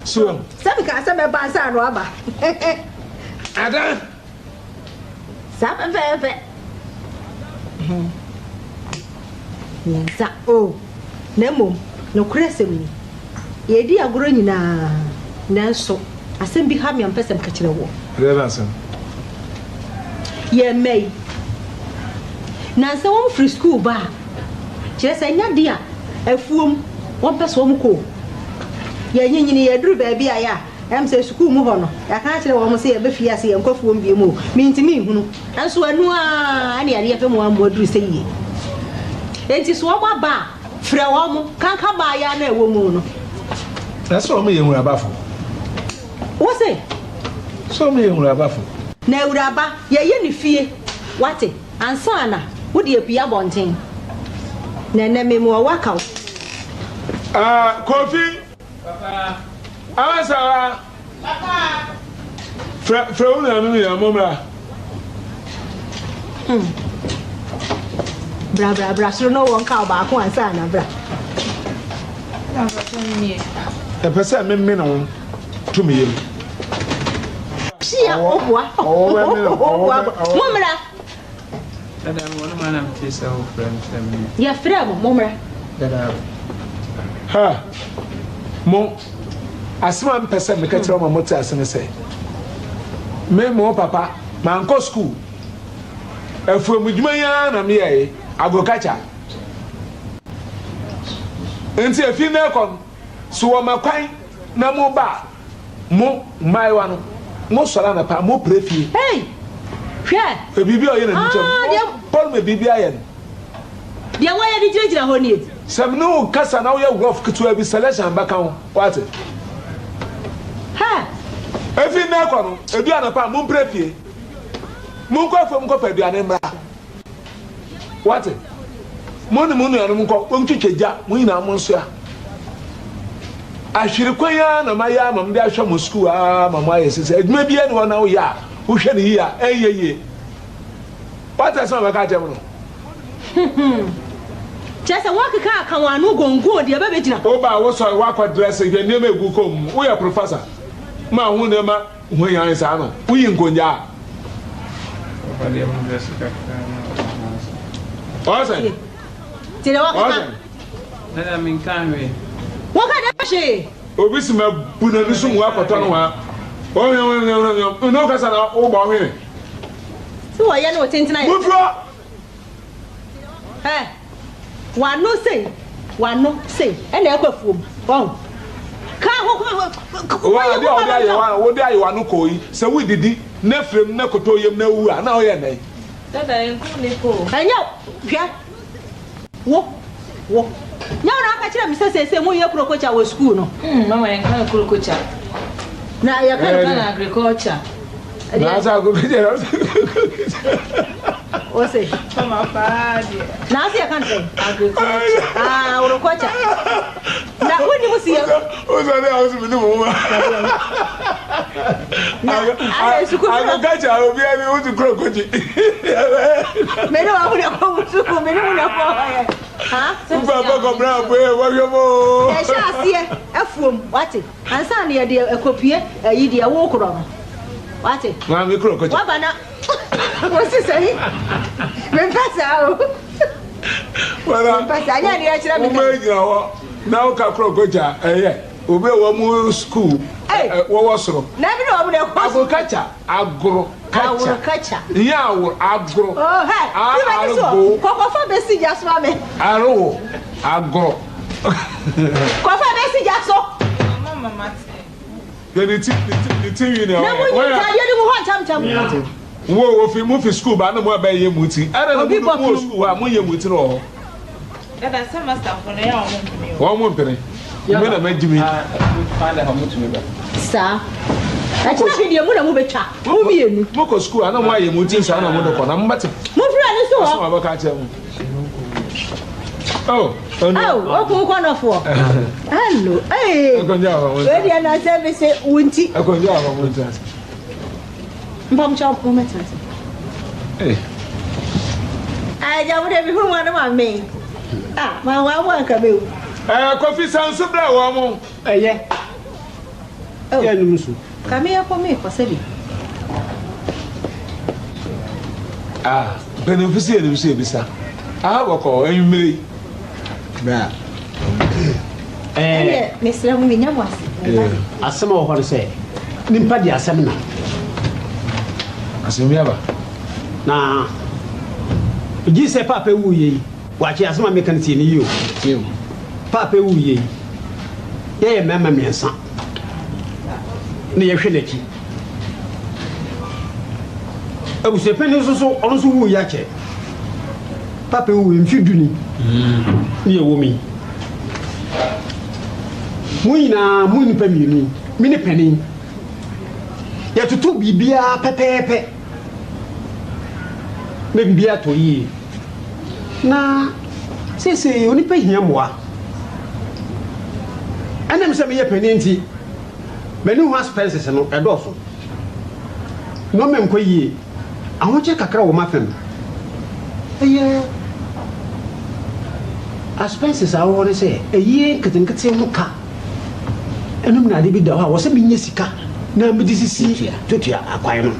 So. Sɛ mekaa sɛ mɛba ansa na waba. Ada. Saa pɛpɛɛpɛ. Mmiɛnsa o. Na mmom, nokorɛ asɛm ni, yɛredi agorɔ nyinaa, nanso asɛm bi ha me a mepɛ sɛ meka kyerɛ woɔ. Ɛdeɛn asɛm? Yɛn mma yi, nnansa wɔfiri sukuu ba a, kyerɛ sɛ ɛnyɛ adeɛ a afuom wɔmpɛ sɛ wɔkɔ o. Yɛanyinyini, yɛaduru baabi a yɛ a, ɛm sɛ sukuu mu hɔ no, yɛaka akyerɛ wɔn sɛ yɛba fie ase yɛnkɔ afuom bio o, mentumi nhunu. Nso ɛno ara ne yadeɛ pɛ mu ara mu aduru sɛ yie. Enti so wɔn aba a, frɛ wɔn, kanka mmaayaa no a ɛwɔ mu no. Na sɛ wɔn yɛ nwurabafo. Wo se? Sɛ wɔn yɛ nwurabafo. Na awuraba, yɛyɛ ne fie, wate, ansa na wode apue abɔnten. Na ɛnnɛ me mewɔ wo aka wo. Ah, Kofi! Papa. Amasawa! Papa! Frɛ, frɛ wo nuanom nyinaa, mommra. Hmm. Bra, bra, bra soro na wɔn ka ɔbaako ansa na bra. Ɛpɛ sɛ memene wo to me yam. Hyia, ɔboa. Ɔboa. Mommra. Dada me wɔ no ma na mete sɛ wo frɛ me sɛ me. Yɛ frɛ mo, mo mmra. Dada. Ha, mo, asɛm a mpɛ sɛ meka kyerɛ ma mote ase ne sɛ, me mo papa, mankɔ sukuu. Afuom dwuma yi ara na meyɛe, agriculture. Nti efi nnɛ rekɔ no, so wɔma kwan na moba a, Mo, mmaayewa no, mosɔre anɔpa, mopere fie. Hey! Hwɛ! Hwɛ biribi a ɔyɛ n'ani kyɛm. Ah, deɛ. Paul ma biribi ayɛ no. Deɛ wɔyɛ de gyinagyina hɔ nie. Sɛ me ne wo kasa na woyɛ rough ketewa bi, selection bɛka ho. Woate? Hɛ! Efi nnɛ rekɔ no, edu anɔpa a, mompere fie. Monkɔ afuom nkɔpɛ aduane mmra. Woate? Mo ne mo nuanom nkɔ ntwitwa gya, mo nyinaa monsoa. Ahwere kwan ara na mayɛ ama mede ahwɛ mo sukuu ara ma moayɛ sɛ adwuma biara ni hɔ na woyɛ a wohwɛ no yie a ɛnyɛ yie. Woate asɛm a mɛka akyerɛ mo no? Kyerɛ sɛ wɔakeka aka wɔn ano gongon deɛ ɛbɛbɛgyina. Woba a wosɔre woakɔ drɛse hwɛ nneɛma egu kɔn mu woyɛ professor ma ho nneɛma Hwanyan saa no, woyi nkongya a. Ɔsɛn. Ɔsɛn. Nana mi nka hwee. Wɔka dɛ hwee. Obi si ma bu n'ani so mu akɔtɔ no hwa. Ɔhwɛ ne kasa na wobɔ ɔhwene. Sɛ wɔyɛ no tentena yɛ. Mofra. Ɛ, w'ano sei, w'ano sei, ɛna ɛkɔ afuom, wahu. Ka ho, Wo ade a wode ayɛ wa, wode ayɛ w'ano kɔɔ yi, sɛ wodidi na firim na kɔtɔ yam na wu a, na woyɛ dɛn? Dada, yɛnkum nnipa o. Ɛnyɛ, hwɛ, wo, wo, nyɛ wo na aka kyerɛ me sɛ seesei moyɛ kurokokya wɔ sukuu no? Hmm, mama yɛnka no kurokokya. Na yɛka no. Yɛka no agriculture. Na asa agriculture na Ose. Mama paa deɛ. Na ase yɛka no sɛn? Agriculture. Ah, agriculture. Na wonim si yɛ. Ose ne a ose mi ne mo ma. Na ayɛ sukuu. Agriculture obi ani wotu kuro kogye. Me ne wɔn na kɔ sukuu, me ne mo na kɔ hɔ yɛ. Ha? Wopɛ bɛkɔ bra boe wɔhwɛ mo. Yɛhyɛ aseɛ afuom, wate? Ansa na yɛde akɔpue ayi deɛ wokorɔ no, wate? Maame kuro kogye. Waba na Wosi sɛn? Mempɛ saa o. Mempɛ saa. Nyɛ adeɛ kyerɛ me. Woma gyina hɔ na woka korɔ kogya ɛyɛ obi a wɔn mu sukuu wɔwɔ soro. Na ebi na wɔn na ɛkɔ sukuu. Agorokakya agoro kakya. Aworo kakya. Nyɛ aworo agoro. Oh hɛ. Ti bɛ so kɔkɔfa bɛsi gya so ame. Arowo agoro. Kɔfa bɛsi gya so. Mama mate. Hwɛ ne ti ne ti ne ti nwi na Na munyi ntaadeɛ no ngu hɔ ntɛmntɛm. Wo wofi mo fi sukuu ba na mo abɛyɛ mu ti. Ɛdɛ na mo mo wɔ sukuu hɔ a mo nyɛ mu ti no wɔ hɔ. Dada sɛ master fo no yɛ a wɔn mpene o. Wɔn mo mpene. Me na mɛ gyimi. Saa. Ɛkyerɛ bi deɛ mo na mo bɛtwa. Mo mmienu. Mo kɔ sukuu a na mo ayɛ mu ti saa na mo de kɔ na mo bɛte. Mo firi ani so hɔ. Asɛm a bɛka akyerɛ mo. Oh, oh, okun kɔnɔfoɔ. Hello, ee. Akɔnjɛ afa mo nsa. Wei deɛ na sɛ mi se wo nti. Akɔnjɛ afa mo nsa. Mpamkyɛw mo mɛtena ase. Ee. Agya mo deɛ mi hu mo no ma me. Ah, ma wa mo anka me wu. Ɛɛ Kofi sanso brɛ wɔn mo. Ɛyɛ. Oh. Yɛnnom nsu. Ka me yɛkɔ meekɔ sɛbi. Ah, mpanimfo sɛ yɛnim sɛ yɛbisa. Aha bɔkɔɔ, anwummere yi. Bra. Ɛnneɛ mesrɛ mo menya mo ase. Meba. Asɛm a ɛwɔ hɔ ne sɛ, nipa de asɛm nam. Asɛm bi aba. Na megye di sɛ paapa wuiɛ yi, wakye asɛm a meka no tie no yie o. Paapa wuiɛ yi, yɛyɛ mmarima mmiɛnsa na yɛhwɛ n'akyi. Abusuapanin nso so, ɔno nso wuiɛ akyɛ. Paapa wuiɛ mfe du ni ne yɛwɔ mu yi. Mo nyinaa, mo nnipa mmienu yi, me ne panin, yɛtoto biribiara pɛpɛɛpɛ na biribiara tɔ yie. Na seesei onipa hia mmoa. Ɛnam sɛ meyɛ panin nti, m'ani ho aspenses no ɛdɔɔso. Nneɛma nkɔ yie. Ahokyere kakra wɔ m'afam. Ɛyɛ aspenses a ɛwɔ hɔ ne sɛ ayie nketenkete ho ka. Ɛnom na ade bi da hɔ a wɔ sɛ menya sika na mede sisi tuatua akwan no.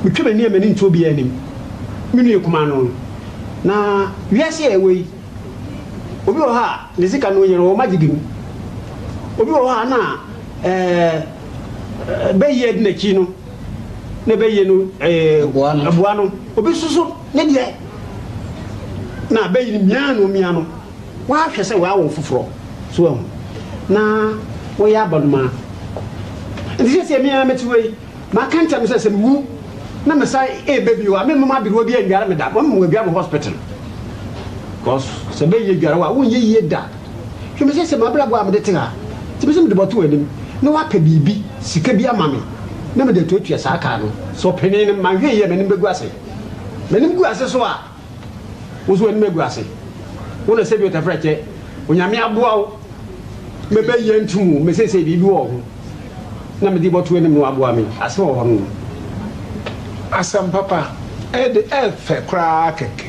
Metwa m'ani a m'ani nto obiara anim. Me nua kumaa no no. Na wiase a ɛwɔ yi, obi wɔ hɔ a ne sika no onya no ɔwɔ magic mu. Obi wɔ hɔ a na ɛɛ bɛyɛ adi n'akyi no na bɛyɛ no ɛɛ ɛboa no. Obi nso so ne deɛ na bɛyi no mia na omia no. Wahwɛ sɛ wawo foforɔ so wahu na wɔyɛ abanoma. Nti sɛsɛ me ara mete hɔ yi maka ntam sɛ sɛ mewu na mesan ɛɛba bio a memma aberewa bi annware me da, wɔmma wɔadware me hospital. Cause sɛ bɛyɛ dware wo a wonyɛ yie da. Hwɛ me sɛsɛ m'abrabɔ a mede te ha nti me sɛ mede bɔto w'anim na woapɛ biribi sika bi ama me na mede atuatua saa kaa no. Sɛ ɔpanin no manhwɛ yie a m'anim bɛgu ase. M'anim gu ase so a Wo nso w'anim agu ase. Wo na sɛbi ɔtafrakyɛ, Onyame aboa wo mɛbɛyɛ ntom wo, me seesei biribi wɔ wo ho na mede bɔto w'anim na woaboa me, asɛm a ɛwɔ hɔ no no. Asɛm papa, ɛde ɛfɛ koraa kɛkɛ.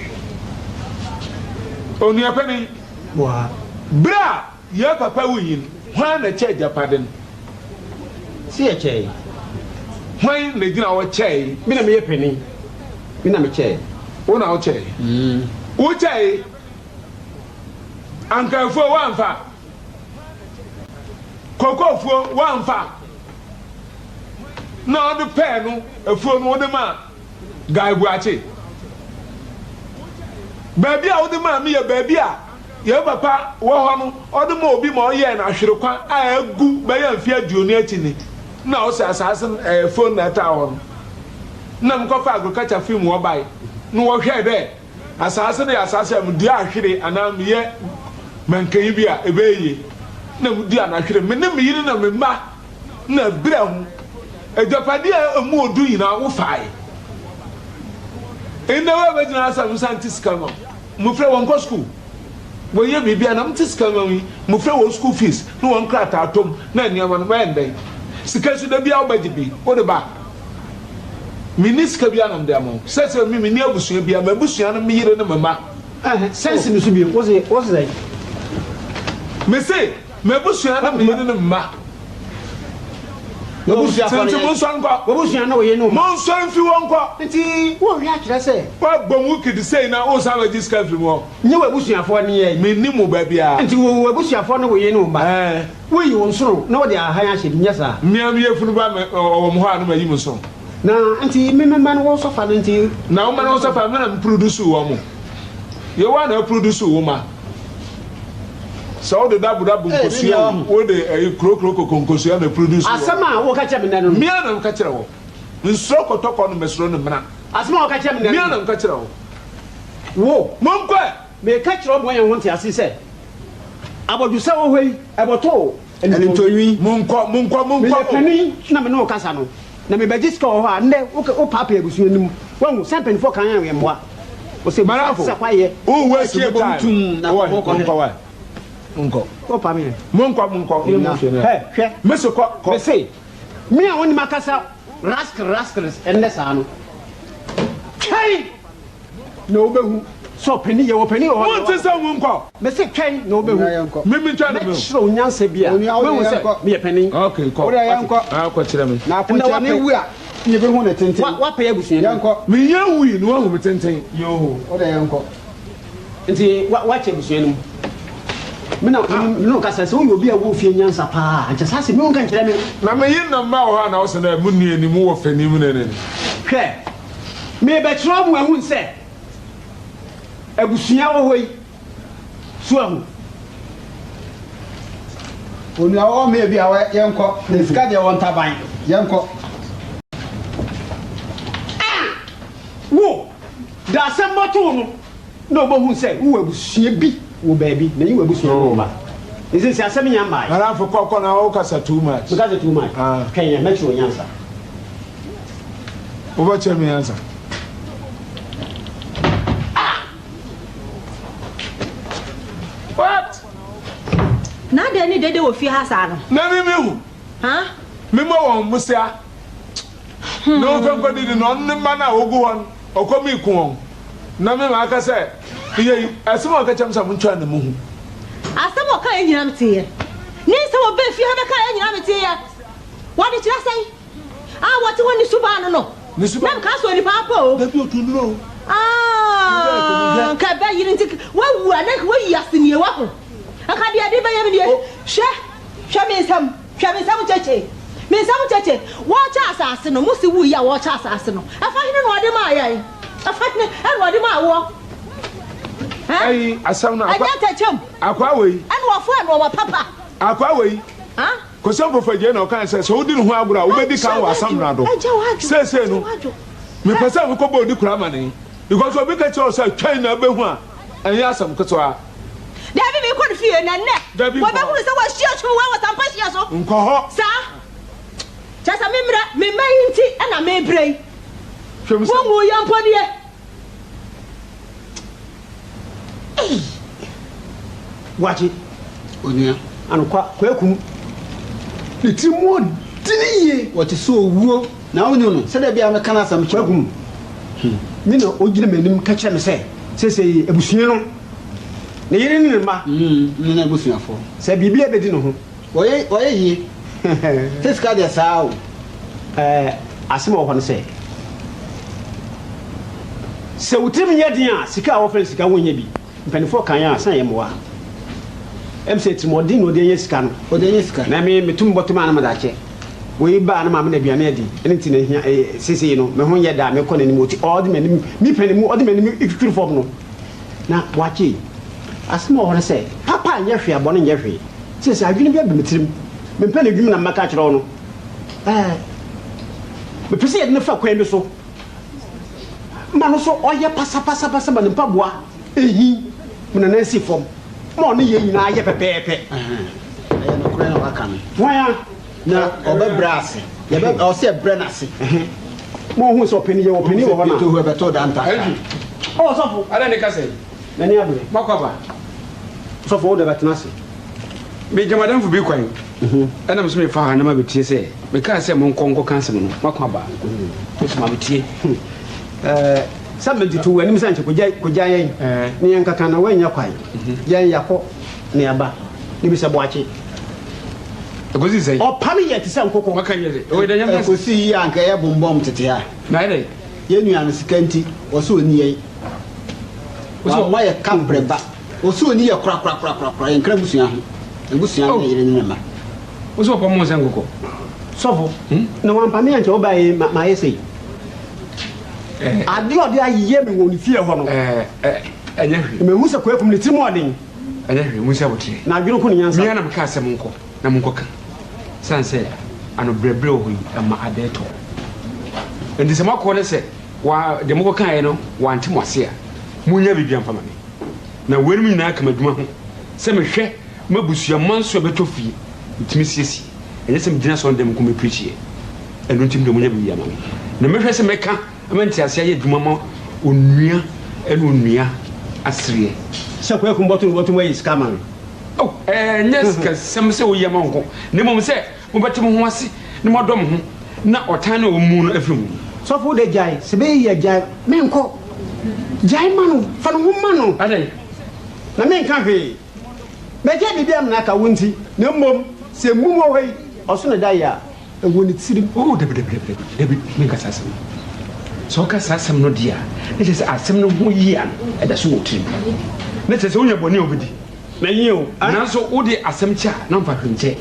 Onua panin, bere a yɛn papa wui no, hwan na ɛkyɛɛ agyapade no? Se yɛkyɛe. Hwan na egyina hɔ kyɛe? Me na meyɛ panin. Me na mekyɛe. Wo na wokyɛe. Wokyɛe. Ankaefoɔ woamfa. Kokofuo woamfa. Na ɔde pɛɛ no afuo no wode maa Guy Boakye. Baabi a wode maa me yɛ baabi a Yɛn papa wɔ hɔ no, ɔde maa obi ma ɔyɛɛ no ahwerekwa a agu bɛyɛ mfe aduonu akyi ni. Nna ɔsɛ asaase no, ɛyɛ fon na ɛtaa hɔ no. Nna mekɔfaa agriculture fi mu hɔ bae, na wɔhwɛɛ dɛ asaase no yɛ asaase a medua ahwere anaa meyɛ mankanyi bi a ɛbɛyɛ yie. Nna medua no ahwere, me ne me yere na me mma na brɛ ho. Agyapade a emu odu nyinaa wofae. Ndɛ woebegyina ha sɛ mensan nte sika mma wo. Mmofra wɔnkɔ sukuu, wɔnyɛ biribiara na mete sika ma yi, mmofra wɔn school fees ne wɔn nkrataa tom na nneɛma no mɛyɛ no dɛn? Sika nso da biara wobɛgye bi wode ba. Menni sika biara na mede ama wo. Sɛsɛ me menni abusua biara, m'abusua no me yere ne me mma. Ɛhɛ, sɛnsi me so bio, wose wose sɛn? Mese M'abusua ne me yere ne me mma. W'abusuafoɔ Nti monsɔre nkɔ. W'abusua ne wo yere ne wo mma. Monsɔre mfi hɔ nkɔ. Nti worehwɛ akyerɛ sɛ. Woabɔ mu kidi sei na woresan abɛgye sika afiri me hɔ. Nyɛ w'abusuafoɔ ne yɛn. Menni mo ba biara. Nti wo w'abusuafoɔ ne wo yere ne wo mma. Ɛɛ. Woyi wo nsono na wode ahahan ahyɛ bi, nyɛ saa? Me ara me yafunu ba me ɔwɔ me hɔ a na mayi me nsono. Na nti me me mma no wo sɔfa no nti. Na wo mma no wo sɔfa me na me produce wɔn. Yehowa na aproduce wo mma. Sɛ wode dabodabo nkosua o, wode ɛyi kurokuro koko nkosua na produce wɔ. Asɛm a woka kyerɛ me nnɛ no. Me ara na meka kyerɛ wo. Nsuro kɔtɔkɔ no mɛsuro no mmena. Asɛm a woka kyerɛ me nnɛ no. Me ara na meka kyerɛ wo. Wo. Monkɔ ɛ! Meka kyerɛ wo ma woanya ho ntease sɛ, abɔdwesɛ wɔ hɔ yi, ɛbɔtoo Anintɔnwi. Monkɔ, monkɔ, monkɔ Meyɛ o! panin na me ne wo kasa no, na mebɛgye sika wɔ hɔ a, nnɛ wopaapaa abusua no mu. Woahu sɛ mpanimfoɔ kan a yɛmmoa. Ɔsɛ Marafo, sɛ kwaeɛ. wo waste Ɛkyɛ me bom time. tum na Wɔ he? kɔkɔ Monkɔ wae. Monkɔ. Wopa me ɛ. Monkɔ, monkɔ. Na, hɛ, hwɛ. Mese kɔ, kɔ. Mese, me a wonim akasa rascal rascals ɛnnɛ saa no, twɛn na wobɛhu. Sɛ ɔpanin, yɛwɔ ɔpanin wɔ hɔ. Wonte sɛ wo nkɔ. Mese twɛn na wobɛhu. Onua yɛnkɔ. Me mentwa ne me. Mɛkyerɛ wo nyansa bi a Onua wo deɛ woahu sɛ yɛnkɔ. meyɛ panin. Okay, kɔ. Wo deɛ yɛnkɔ. Ah, kɔ kyerɛ me. Na Ɛnna aponkyerɛne woapɛ wu a, ne yɛbɛhu ne tenten. Woapɛ abusua no mu. Yɛnkɔ. Menya wui na woahu me tenten. Yoo. Wo deɛ yɛnkɔ. Nti woakyɛ abusua no mu. Me na me ne wo kasa sɛ woyɛ obi a wowɔ fie nyansa paa a, ankyɛ saa asɛm yi wonka nkyerɛ me. Na me ye nam ba wɔ hɔ a na wo se dɛ mo nua ni, mo wɔ fɛ ni, mo nɛ nɛ ni. Hwɛ, merebɛkyerɛ wo ma woahu sɛ abusua wɔ hɔ yi. So ahu? Onua wɔ me bi a yɛnkɔ na sika deɛ wɔ ntaban yɛnkɔ. Ah! Wo, da asɛm bɔto wo no na obohu sɛ wowɔ abusua bi wɔ baabi na enye w'abusua no wo ba. Nsɛ sɛ asɛm nya mbae. Madamfo kɔ kɔ na wo kasa too much. Me kasa too much? Ah. Twɛn yɛn mɛkyerɛ wo nyansa. Wo bɛ kyerɛ me nyansa. Ah! What? Na adɛn ne dede wɔ fie ha saa no? Na me me hu. Huh? Me mɔ wɔn mmosea. Na wɔmfa nkɔdidi na ɔno ne mma no a wɔgu hɔ no, ɔkɔm reku wɔn. Na me ma aka sɛ, Yei, asɛm a ɔka kyerɛ me sɛ montwa na mohu. Asɛm a ɔkaeɛ nyinaa meteeɛ. Ne nsɛm a ɔbaa fie ha bɛkaeɛ nyinaa meteeɛ. Wɔde kyerɛ sɛn? A wɔte hɔ ne suban no no. Ne suban. Na mekaa sɛ onipa apa o. Dabi ɔtu nnuro o. Ah, nka ɛbɛyere nti wawu a na nka wayi ase nie waho. Nka deɛ ɛde bɛyɛ me nie. Hwɛ, hwɛ me nsam. Hwɛ me nsam kyekye, me nsam kyekye. Wɔrekyɛ asase no, Mose wuiɛ a wɔrekyɛ asase no, ɛfa hene na ɔde maa yɛn? Ɛfa hene na ɔde maa woɔ? Ɛ? Ɛyi asɛm no akwa. Ɛnyɛ atɛkyɛm. Akwa wei. Ɛna wɔfoa nnoɔma papa. Akwa wei. Ha? Kwesi Ampofo-Adjei na ɔkae sɛ, sɛ wodi ne ho agorɔ a, wobedi kan wɔ asamena do. Seesei no, mepɛ sɛ mekɔbɔ odi kura amanee. Because obi ka kyerɛ wo sɛ twɛn na wobɛhu a, ɛnyɛ asɛm ketewa. Dabi, merekɔ ne fie, na nnɛ Dabi, nkɔ hɔ. wɔbɛhunu sɛ wɔahyia twom wɔ sampa hyeɛ so. Nkɔ hɔ. Saa. Kyerɛ sɛ me mmerɛ, me mma yi nti na merebrɛ yi. Hwɛ mu sɛ. Wonwuu yɛn mpo nie. Ei! Boakye. Onua. Anokwa, Kwakum. Ne tiri mu ɔdene yie. Wɔte sɛ owuo. Na wonni no, sɛdeɛ ɛbɛyɛ a mɛka n'asɛm kyerɛ wo. Kwakum. Me na ɔgyina m'anim ka kyerɛ me sɛ, seesei abusua no, ne yere ne ne mma. Ne n'abusuafoɔ. Sɛ biribi abɛdi ne ho. Wɔyɛ, wɔyɛ yie. Sɛ sika deɛ saa o. Ɛɛ, asɛm a ɛwɔ hɔ ne sɛ, sɛ wo tirim nyɛ den a, sika a wɔfrɛ no sika wonnya bi. Mpanimfoɔ kan a, san yɛ mmoa. Ɛm sɛ atirimuɔden na ɔde anya sika no. Ɔde anya sika. Na me, metum bɔtɔ mu a na mede akyɛ. Wei ba a na maame no aduane adi. Ɛno nti na ehia, eh, seesei no, me ho nyɛ da a mekɔ n'anim. Ɔti, ɔde m'anim, me pɛ ne mu, ɔde m'anim twitwiri fam no. Na wakye. Asɛm a ɛwɔ hɔ ne sɛ, papa nyɛ hwee a bɔne nyɛ hwee. Seesei adwene bi aba me tirim. Mempɛ n'adwuma na mɛka akyerɛ wo no. Ɛɛ, mepɛ sɛ yɛde no fa kwan bi so ma no so ɔyɛ pasapasapasa ma ne mpaboa ehi ma ne nan si fam ma ɔne yɛn nyinaa yɛ pɛpɛɛpɛ. Ɛyɛ nokorɛ na waka no. Hwan a? Na ɔbɛbrɛ ase. Yɛbɛ ɔsɛ yɛbrɛ no ase. Ma ɔhu sɛ ɔpanin yɛwɔ ɔpanin wɔ hɔ na. Sɛ Pieto ɛbɛtɔ da ntakra. Andrew. Ɔ sɔfo. Adɛn ne kasa yi? M'ani abere. Makɔ aba. Sɔfo wo de bɛtena ase. Megya m'adamfo bi kwan. Ɛna me nso mefaa ha na mabɛtie sɛ mekaa sɛ monkɔ nkɔka asɛm no. Makɔ aba. Me nso mabɛtie. Ɛɛ, sɛ mede to w'anim sɛ nkyɛ kogya kogya yɛn ne yɛn kaka na woannya kwan. Yɛn yɛakɔ na yɛaba. Ne bi sɛ boakye. Ɛkɔsii sɛn? Ɔpam yɛ te sɛ nkokɔ. Maka nyɛ sɛ, ɔyɛ dɛ nyame ase. Ɛkɔsii yie a anka ɛyɛ bombɔm tete ha. Na ayɛ dɛn? Yɛn nua no sika nti, ɔse ɔnni yɛn. Wammɔ yɛ kaprɛ ba. Ɔse ɔnni yɛ korakorakorakora. Yɛnkra abusua ho. Abusua ne ne yere ne ne mma. Wo sɛ ɔpam wo sɛ nkokɔ. Sɔfo, na wampa me ankyɛ wobaeɛ yi mayɛ sei. Adeɛ a ɔde ayɛ me wɔ ne fie hɔ no. Ɛnyɛ hwee. Mahu sɛ Kwakum ne tirim ɔden. Ɛnyɛ hwee, monsi aboterɛ. Na adwene ko ne nyansa. Me ara na mekaa sɛ monkɔ na monkɔka. Sane sɛ ano brɛbrɛ wɔ hɔ yi, ɛma adɛɛ tɔ. Enti sɛ moakɔ ne sɛ wa deɛ mokɔkaeɛ no wante mo ase a, monnya biribiara mfa ma me. Na weinom nyinaa ka m'adwuma ho sɛ mehwɛ m'abusua mma nso a ɛbɛtɔ fie, metumi siesie. Ɛnyɛ sɛ megyina asɔrdan mu nko mepreakyiɛ. Ɛno nti mo deɛ monya biribiara ma me. Na mɛhwɛ sɛ mɛka ama nteaseɛ ayɛ adwuma ma onua ne onua asereɛ. Sɛ Kwaku mbɔto no bɔto mu ayi sika ama me. Oh, ɛnyɛ sikasɛm sɛ woyi ama wo nko, na mmom sɛ mobɛte mo ho ase na moadɔ mo ho, na ɔtan no a ɛwɔ mo mu no afiri mo mu. Sɔfo wo de gyae, sɛ ɛbɛyɛ yie a gyae, menkɔ. Gyae ma no, fa ne ho ma no. Adɛn? Na menka hwee. Mɛgyae biribi amena aka wo nti, na mmom sɛ mum wɔ hɔ yi, ɔso na da yɛ a, ɛwɔ ne tirim. Oh, dabi, dabi, dabi, dabi, dabi, menka saa asɛm no. Sɛ woka saa asɛm no deɛ a, na kyerɛ sɛ asɛm no ho yea no, ɛda so wɔ wo tirim. Na kyerɛ sɛ wonya bɔne a wobɛdi. Manyɛ o. Nanso wode asɛm kyɛ a, na mfa hwee nkyɛ.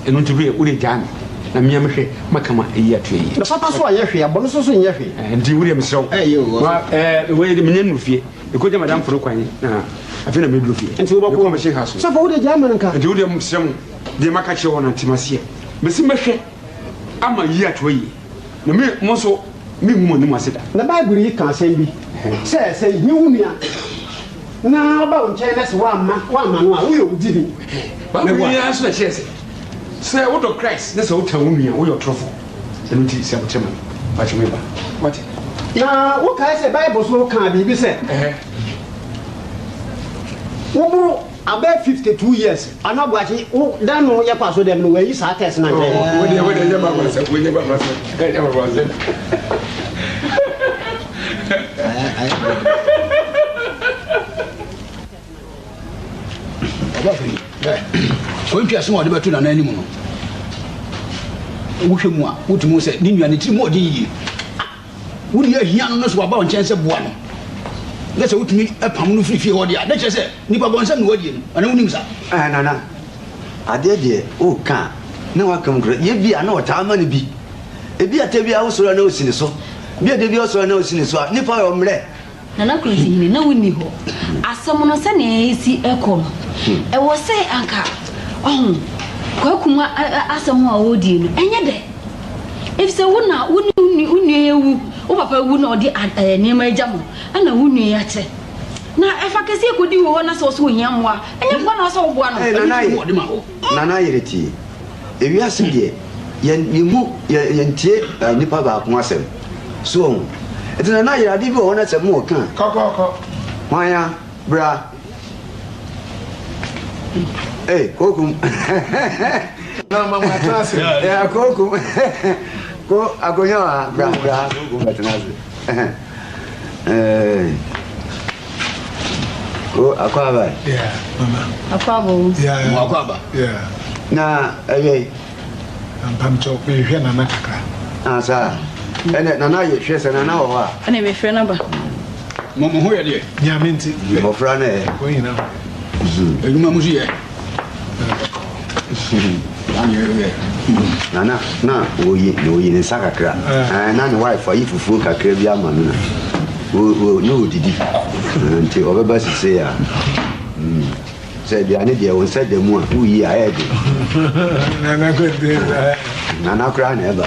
Ɛno nti wei, wode gyaa me, na me ara mehwɛ maka ma ayi ato ayie. Na papa so anyɛ hwee a, bɔne so nso nyɛ hwee. Ɛɛ, nti wodeɛ mesrɛ wo. Ɛyɛ o, Ma, ɛɛ, wei de menya nnuru fie. Mekɔgya m'adamfo no kwan na afei na meduru fie. Nti wobɛkɔ? Mekɔ mission house no. Sɔfo, wode gyaa ma no nka. Nti wodeɛ mesrɛ mo, deɛ maka kyerɛ wo no, nte m'aseɛ. Mese mɛhwɛ ama ayi ato ayie. Na me, mo nso, mengu mo anim ase da. Na Bible yi ka asɛm bi sɛ, sɛ ehia wo nua na ɔba wo nkyɛn na sɛ woamma woamma no a, woyɛ owudini. Bible yi ara nso na ɛkyerɛ sɛ, sɛ wodɔ Christ na sɛ wotan wo nua a, woyɛ ɔtorofo. Ɛno nti, sɛ aboterɛ ma me. Mpakyɛ me ba. Wate? Na wokae sɛ Bible nso kaa biribi sɛ, woboro Abɛ 52 years ano aboakye wo da no yɛ kɔ aso dɛm no wayi saa test na nkyɛn. Oh, wo deɛ wo deɛ nyɛ ba ba sɛ wo nyɛ ba ba sɛ nyɛ ba ba sɛ. Ɔba fɛ yi kɔntwi asɛm a ɔde bɛto nana anim no wohwɛ mu a wotumi hu sɛ ne nua ne tirim ɔden yie. Wo nua hia no no so waba wo nkyɛn sɛ boa no, na sɛ wotumi pam no firi fie hɔ deɛ a, na kyerɛ sɛ nipa bɔnsam na wadie no, anaa wonim saa? Ɛɛ Nana, adeɛ deɛ woka a na waka mu koraa, yɛ bi a na ɔtaa ma no bi, ebi a ta bi a wosɔre a na osi ne so, bi a da bi a ɔsɔre a na osi ne so a, nipa yɛ ɔmmerɛ. Nana Kuntihene, na wonni hɔ. Asɛm no sɛnea ɛresi rekɔ no, ɛwɔ sɛ anka ɔho Kwaku mu asɛm a ɔredie no, ɛnyɛ dɛ. Efisɛ wo na wo ne wo nua yi awu, wo papa awu na ɔde nneɛma agya mo, ɛna wo nua yi akyɛ. Na ɛfa kɛseɛ kɔdi wɔ hɔ na sɛ ɔsɛ ohia mmoa, ɛnyɛ mmoa na ɔsɛ woboa no. Ɛɛ Nana ye, Nana yere tie. Ewiase deɛ, yɛn yɛhu yɛn yɛntie nipa baako asɛm. So wahu? Nti Nana yere adeɛ bi wɔ hɔ na sɛ mo reka a. Kɔ kɔ kɔ. Hwan a? Bra. Ei, kokum. Na ma ma tena ase. Yeah, kokum. Ko akonya wɔ ha. Bra bra kokum bɛtena ase. Hey. Ko akɔ aba. Yeah, mama. Akɔ aba o. Yeah. Mo akɔ aba. Yeah. Na ɛyɛ. Mpakyɛw mehwehwɛ Nana kakra. Ah saa. Ɛnɛ Nana yɛ hwɛ sɛ Nana wɔ hɔ a. Ɛnɛ mefrɛ no aba. Mo mo ho yɛ deɛ. Nyame nti. Mmɔfra no ɛ. Wɔn nyinaa ho yɛ. Adwuma mu so yɛ. Nana na oyi na oyi ne nsa kakra. Ɛɛ na ne wife ayi fufuo kakra bi ama no na o o na odidi. Nti ɔbɛba sisei a. Mm. Sɛ aduane deɛ wo nsa da mu a woyi a ɛyɛ den. Nana kɔnte saa. Nana koraa na ɛba.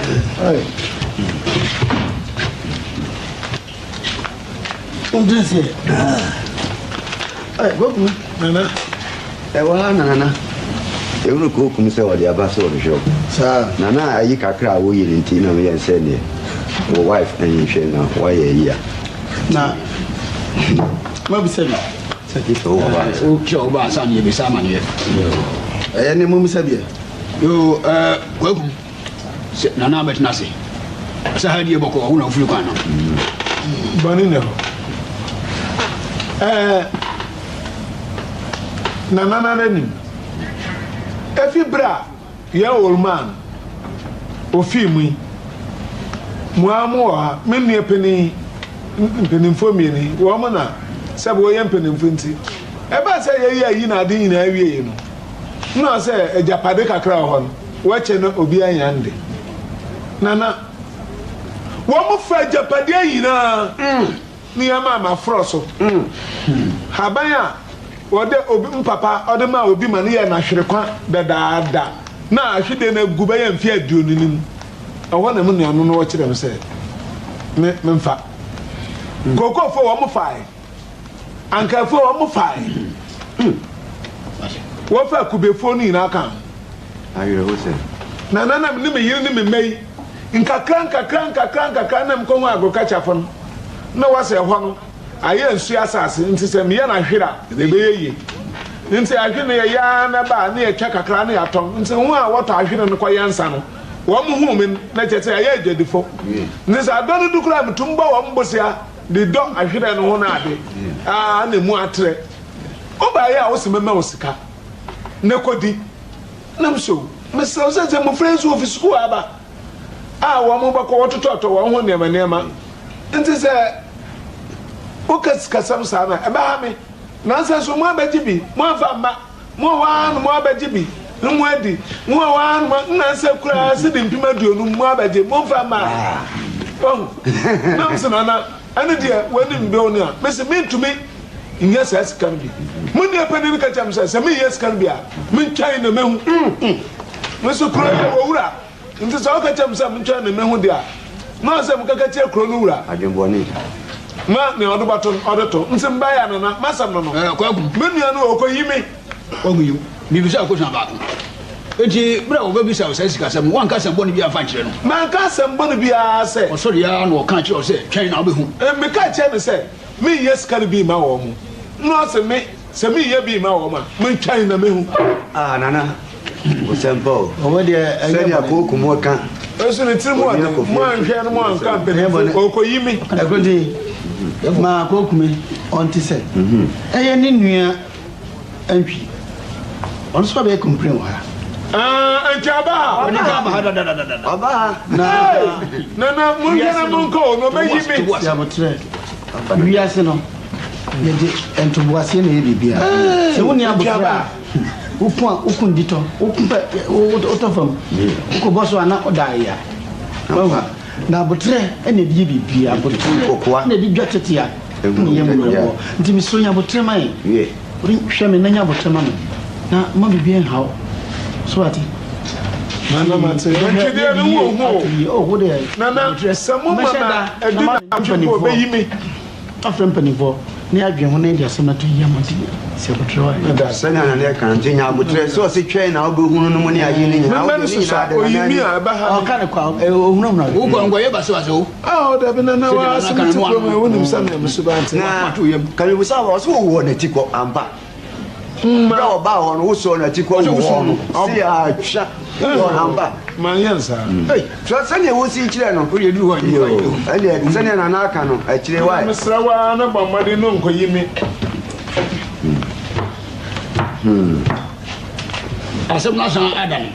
Wonte seɛ. Kokum. Nana. Ɛwɔ ha na nana. Ewuro kokum sɛ ɔde aba sɛ ɔhwehwɛ wo. Saa. Nana ayi kakra a woyi no nti na meyɛ sɛ neɛ wo wife nhwɛ na woayɛ ayi a. Na mabisa bi. Sɛ woba ansa na yɛbisa amaneɛ. Ɛyɛ ne mom sɛ deɛ. Yoo, ɛɛ, Kwaku, sɛ Nana abɛtena ase. Sɛ ha deɛ bɔkɔɔ, wo na wofiri kwan no. Bɔne nni hɔ. Ɛɛ, Nana no ara nim. Efi bere a Yɛn Orumaa no, ofii mu yi, mo ara mo wɔ ha, me nua panin yi, mpanimfoɔ mmienu yi, wɔn na sɛbe wɔyɛ mpanimfoɔ nti, ɛbaa sɛ yɛyɛ ayi na ade nyinaa wieeɛ no, na sɛ agyapade kakra wɔ hɔ no, wɔkyɛ na obiara nya ne de. Nana, wɔn fa agyapadeɛ nyinaa ne yɛn maa maforɔ so haban a wɔde obi mpapa ɔde maa obi ma no yɛɛ no ahwerekwa dadaada na ahwedeɛ no agu bɛyɛ mfe aduonu ni mu. Ɛhɔ na me nuanom no wɔkyerɛ me sɛ me memfa. Kokofoɔ wɔn fae, ankafoɔ wɔn fae, wɔfa kubefoɔ no nyinaa ka ho. Awerɛhosɛm. Na na na me ne me yere ne me mma yi nkakra nkakra nkakra nkakra na mekɔhu agriculturefo no na wɔsɛ ɛhɔ no ayɛ nsuo asase nti sɛ meyɛ no ahwere a ɛbɛyɛ yie nti ahwere no yɛyɛ ara na ɛba a na yɛtwa kakra na yɛatɔn nti ho a wɔtɔ ahwere no kɔyɛ nsa no wɔn huu me na kyerɛ sɛ yɛayɛ adwadifo nti sɛ adɔ no du koraa metum bɔ wɔn bosea. de dɔ ahwerɛ no ho no ade aa na emu atrɛ. Wobaeɛ a wose mɛma wo sika na kɔdi. Nam so mesrɛ wo sɛ sɛ mmofra yi nso wɔfi sukuu aba a wɔn bɛkɔ wɔtotɔtɔ wɔn ho nneɛma nneɛma nti sɛ woka sikasɛm saa no a ɛbɛha me. Nansa nso moabɛgye bi moamfa amma. Mo wɔ hɔ ara na moabɛgye bi na moadi. Mo wɔ hɔ ara na mo nnansa koraa sidi 50,000 moabɛgye, momfa mma. Wahu? Na mese, Nana, ɛno deɛ w'anim bɛ wo no a, mese mentumi nyɛ saa sika no bi. Mo nua panin no ka kyerɛɛ me sɛ, sɛ menyɛ sika no bi a, mentwɛn na mɛhu. Mese, kuro yi wɔ wura. Nti sɛ ɔka kyerɛ me sɛ mentwɛn ne me ho de a, na ɔsɛ mekɛkɛ kyerɛ kuro no wura. Adwenbɔne. Na nea ɔde bɛto no, ɔde to. Nti mbaeɛ a nana, m'asɛm no no. Ɛɛ Kwaku. Me nua no ɔkɔyi me. Kwaku yiw, mebisa wo kosua baako. Enti bere a wɔbɛbisa wo saa sikasɛm no, woanka asɛm bɔne biara amfa ankyerɛ no? Manka asɛm bɔne biara sɛ. Ɔsɔreeɛ ara na ɔka kyerɛɛ wo sɛ, Twɛn na wobɛhu. Meka kyerɛɛ no sɛ menyɛ sika no bi mma wɔn. Na ɔse me. Sɛ meyɛ bi ma wɔn a, mentwɛn na mehu. Ah Nana, osɛmpa o. Ɔwɔ deɛ ɛnyɛ Sɛnea bɔne. kooko mu ka. Nso ne tirim Onua ɔden, Kofi mo anhwɛ no mo anka Ɛnyɛ bɔne. mpanyinfo, ɔrekɔyi me. Ɛkodi ma kookumi ɔnte sɛ ɛyɛ ne nua Antwi. Ɔno nso abɛyɛ complain wɔ ha. Ah, Antwi aba ha. Ɔde ka aba ha dadadadada. Ɔba ha. Na Hey, Nana, monhwɛ na monkɔ o, na ɔbɛyi me. Si abotrɛ. Wiase no. Yɛde ntoboaseɛ na ɛyɛ biribiara. Sɛ wonni aboterɛ a, woko a woko nditɔ, woko pɛ wotɔ fam, wokɔbɔ so a na ɔda ayea. Wahu? Na aboterɛ na ɛde yɛ biribiara. Aboterɛ na ɛde dwa tete a na yɛ mmerɛboɔ. Nti mesrɛ nya aboterɛ ma yɛn. Hwɛ me na nya aboterɛ ma me na mma biribiara nha wo. So wate? Nana mate. Ntwedeɛ no ho hu o. Nana, sɛ mo ma na ɛdi na atwe mpo ɔbɛyi me. Afrɛ mpanimfoɔ na yɛadwene ho na yɛde asɛm no ato yie ama nti sɛ aboterɛ wɔ a. Sɛnea na ne ɛka nti nya aboterɛ sɛ ɔse twɛn na wobɛhunu no mu ne ayi no nyinaa wode ne nyinaa de nana ani. Ɔka ne kwa ɔhunahuna. Wo kɔ nkɔyɛ basabasa o. Ah, dabi nana wa asɛm ti kurom ɛ wonim sɛ na ɛmusu ba nti. Na kamibusa wɔ ɔse wɔwɔ n'akyi kɔ ampa. Berɛ a ɔbaa hɔ no wosɔɔ n'akyi kɔ wɔ no se atwa wɔ ampa. Manyɛ nsaa. Hwɛ sɛdeɛ wosi kyerɛ no. Wodeɛ duru hɔ a Yoo, ɛndeɛ sɛdeɛ Nana aka no, akyire wae. Mesrɛ wo ara na bɔ mmɔden no nkɔyi me. Asɛm no asan adane.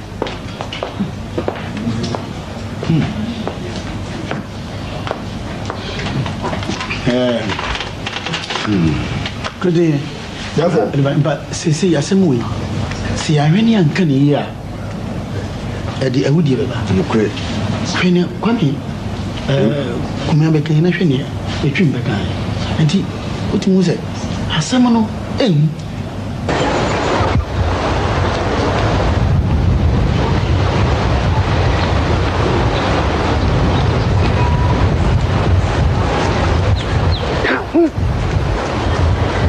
Kode, mpa seesei asɛm wei, sɛ yɛanhwɛ ne yɛanka ne yie a, ɛde awudie bɛba. Nokorɛ. Hwɛ nea Kwame Kumea bɛka yi na hwɛ nea Etwim bɛka yi. Nti wotumi hu sɛ asɛm no ɛnhu.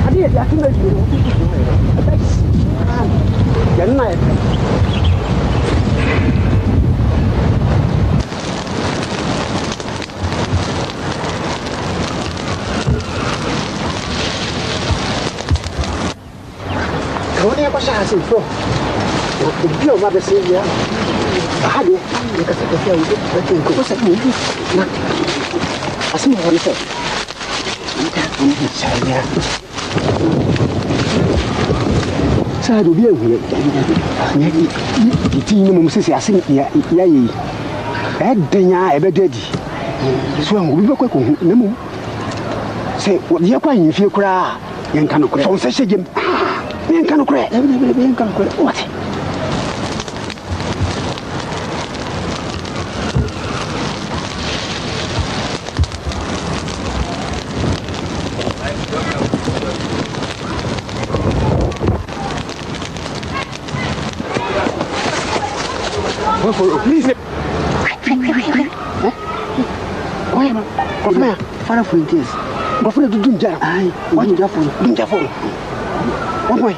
Ade yɛ de ato na wie no ɛbɛhyia no yɛn na yɛpɛ. Ka wo ne yɛnkɔhyɛ ha sei so na obi a ɔba bɛsɛ bia aha deɛ yɛkasa kɛse a wobɛte nko wo sɛ na asɛm wɔ hɔ ne sɛ saa de obi ahu yɛ ti ne mom sisi ase yɛayɛ yi ɛden a ɛbɛda adi so ahu obi bɛkɔ akɔhu na mmom sɛ yɛkɔ ahemfie koraa Yɛnka nokorɛ. Fa wo nsa hyɛ gyam. Na yɛnka nokorɛ. Dabi, dabi, dabi, yɛnka nokorɛ. Wate? Father Fuentes, nkurɔfo na dudu ngya no, dumgyafo no, dumgyafo no, wɔn kwan.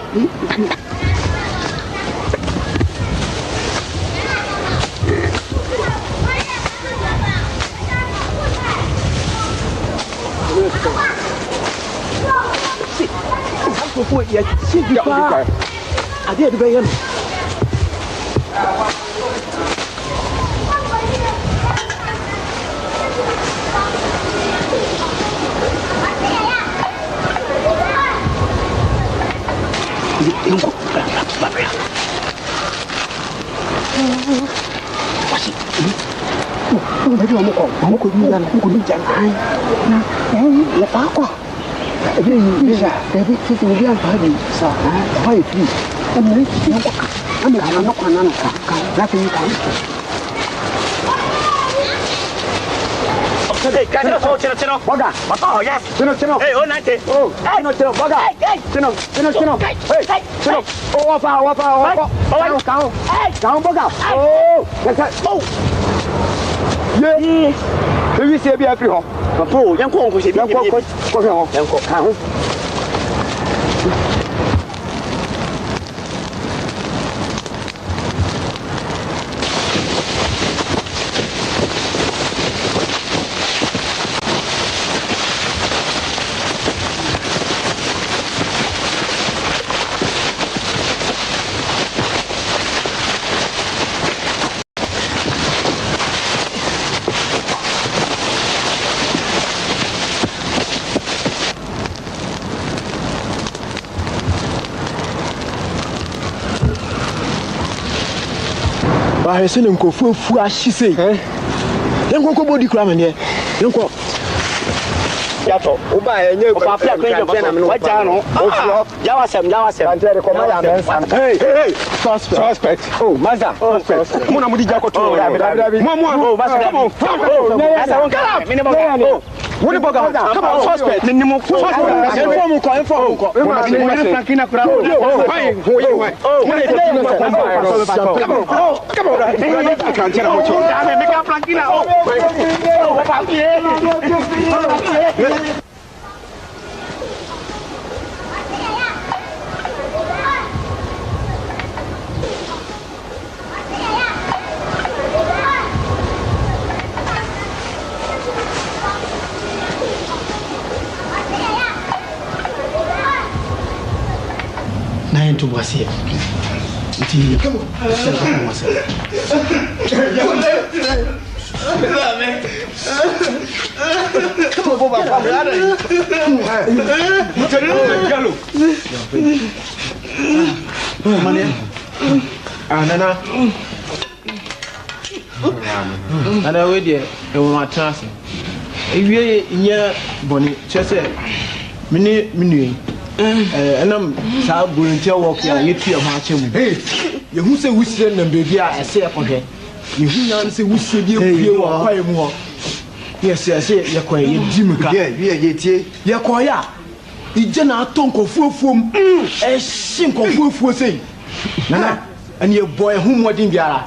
Nkurɔfoɔ yɛkye bi paa adeɛ a yɛde bɛyɛ no. Kwasi, wo baabi a wɔkɔ, wɔkɔ du gya no, wɔkɔ du gya no, ae, na ɛn yɛfaa kɔ a, ebi yi bi a, dabi sisi obi amfa bi, sa, ɛhɔ yɛ firi, ɛnna yɛnkɔ ka, na megyina no kwan ano ka, na afei ka. Bɔga, tino tino, oh, tino tino, bɔga, tino tino tino, hey, tino, oh, wɔfa wɔfa wɔkɔ, kaho kaho, kaho bɔga, oh, kɛsɛ, oh, ye, ewi sie bi afiri hɔ. Papa o, yɛnkɔ nkɔhwɛ bi. Yɛnkɔ kɔhwɛ hɔ. Yɛnkɔ. Kaho. Wahwɛ sɛ ne nkurɔfoɔ afu ahye sei. Yɛnkɔ nkɔbɔ di koraa ma neɛ. Yɛnkɔ. Yàtọ̀ ɔfa afia kwan gyina kɔtɔ wagya no gya wasɛm gya wasɛm. Hey, hey, suspect. Suspect. Oh, master. Suspect. Mo na mo di gya kɔtɔ. Mo mo. Oh, master. Come on. Come on. Master, won't Get up. Me ne bɔga. Oh. Wo ne bɔga. Come on, suspect. Me ne mo. Suspect. Ɛnfɔ mu kɔ, ɛnfɔ mu kɔ. Mo ma se. Frankina kura. Oh, why? Who you why? Mo ne Come on. Oh, come on. Akankyɛ na mo kyɛ. Dame, me ka Frankina. Oh. Oh, papa. Na yɛ ntoboaseɛ nti ɛsɛ sɛ ho asɛm. Ah, Nana. Nana, wei deɛ, ɛwɔ mu atena ase. Ewie nyɛ bɔne, kyerɛ sɛ, me ne me nua yi, ɛnam saa volunteer work a yɛtu yɛn ho akyɛ mu. Yɛhu sɛ wusie nam baabi a ɛsɛ yɛkɔhwɛ. Yɛhu nyaa no sɛ wusie bi apue wɔ kwaeɛ mu hɔ. Yɛsɛ ɛsɛ yɛkɔɛ, yɛdi mmirika. Yɛkɔeɛ a, Igya na atɔ nkurɔfoɔ afuom, ɛhye nkurɔfoɔ afuo sei. Nana, ɛne yɛbɔ yɛn ho mmɔden biara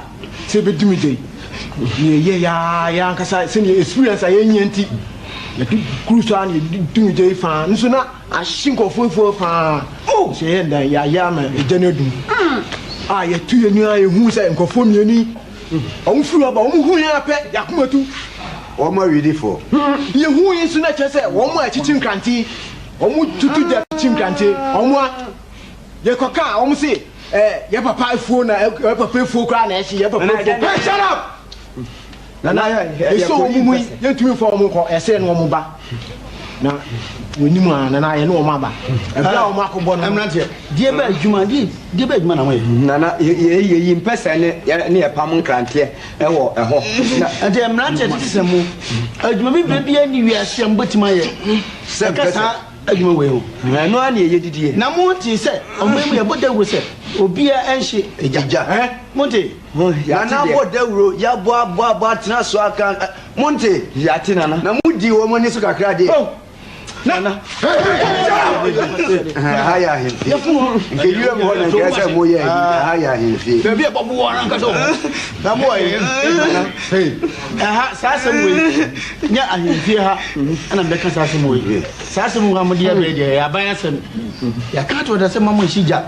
sɛ yɛbɛdi me gya yi. Ne yɛyɛ yaa yɛn ankasa sɛdeɛ experience a yɛnya nti, yɛde kuru so ara na yɛde di me gya yi faa. Nso na ahye nkurɔfoɔ afuo faa. Nso yɛyɛ ndan, yɛayɛ ama egya no adum. A yɛtu yɛn ani a yɛhu sɛ nkurɔfoɔ mmienu yi, wɔn firi hɔ ba, wɔn hu yɛn ara pɛ, yɛn akoma tu. Wɔn awidifoɔ. Yɛhu yi nso na kyerɛ sɛ wɔn a ɛkyekye nkrante, wɔn tutu gya kyekye nkrante, wɔn a yɛkɔka a wɔn se ɛɛ yɛ papa afuo na yɛ papa afuo koraa na ɛhye yɛ papa afuo. Hey, shut up! Nana yɛsɔ wɔn mu yi yɛntumi nfa wɔn nkɔ ɛsɛ ne wɔn ba na wɔnim a nana yɛne wɔn aba ɛberɛ a wɔn akɔbɔ no. Mmeranteɛ, deɛ bɛ adwuma deɛ bɛ adwuma na moyɛ? Nana yɛyi mpɛsɛ ne ne yɛpam nkranteɛ ɛwɔ ɛhɔ. Na nti mmeranteɛ tete sɛ mo adwuma bibire biara nni wiase a mobɛtumi ayɛ Sɛ ɛka mpɛsɛ. saa adwuma wei ho. Ɛno ara ne yɛyɛ didie. Na monte sɛ ɔman mu yɛbɔ dawuro sɛ obiara nhye egya. Egya. Monte? Nana abɔ dawuro, yɛabɔ abɔ abɔ atena so aka monte? Yɛate nana. Na modi wɔn ani so kakra deɛ. Oh! Nana. Ɛha yɛ ahemfie. Nka wiram hɔ na nka sɛ moyɛ ayi. Ɛha yɛ ahemfie. Baabi a ɛbɔbo wɔn ankasa wɔ hɔ. Na mo ayi. Ɛha saa asɛm wei nyɛ ahemfie ha ɛna mbɛka saa asɛm wei. Saa asɛm wei a mode abɛyɛ deɛ ɛyɛ aban asɛm. Yɛaka ato da sɛ ma mo nhye gya.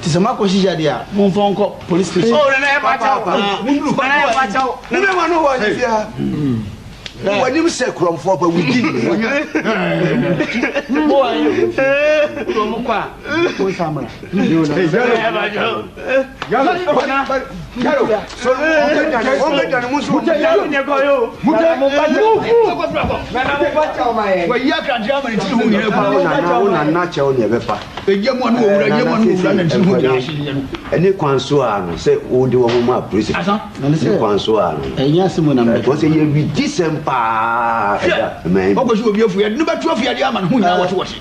Te sɛ moakɔ hye gya deɛ a momfa nkɔ police station. Oh, nana yɛ pakyɛw. Nana yɛ pakyɛw. Mobɛma no wɔ ahemfie ha. W'anim sɛ korɔmfoɔ pa wodi. Mo kɔ a mo nsa mmra. Wayi akrante ama ne tiri ho nyinaa gu. Nana wo nana kyɛw ne ɛbɛpa. Egya mu a ne wɔwura, egya mu a ne wɔwura na ne tiri ho nyinaa ahyehyɛ no. Ɛne kwan so a no sɛ wode wɔn ho ma apolisi. Ne kwan so a no. Ɛnyɛ asɛm na mbɛka. Wɔn sɛ yɛ widi sɛm paa ɛda mɛn. Ɔkɔ so obi afu yɛde no bɛto afiade ama ne ho nyinaa wɔtewɔte.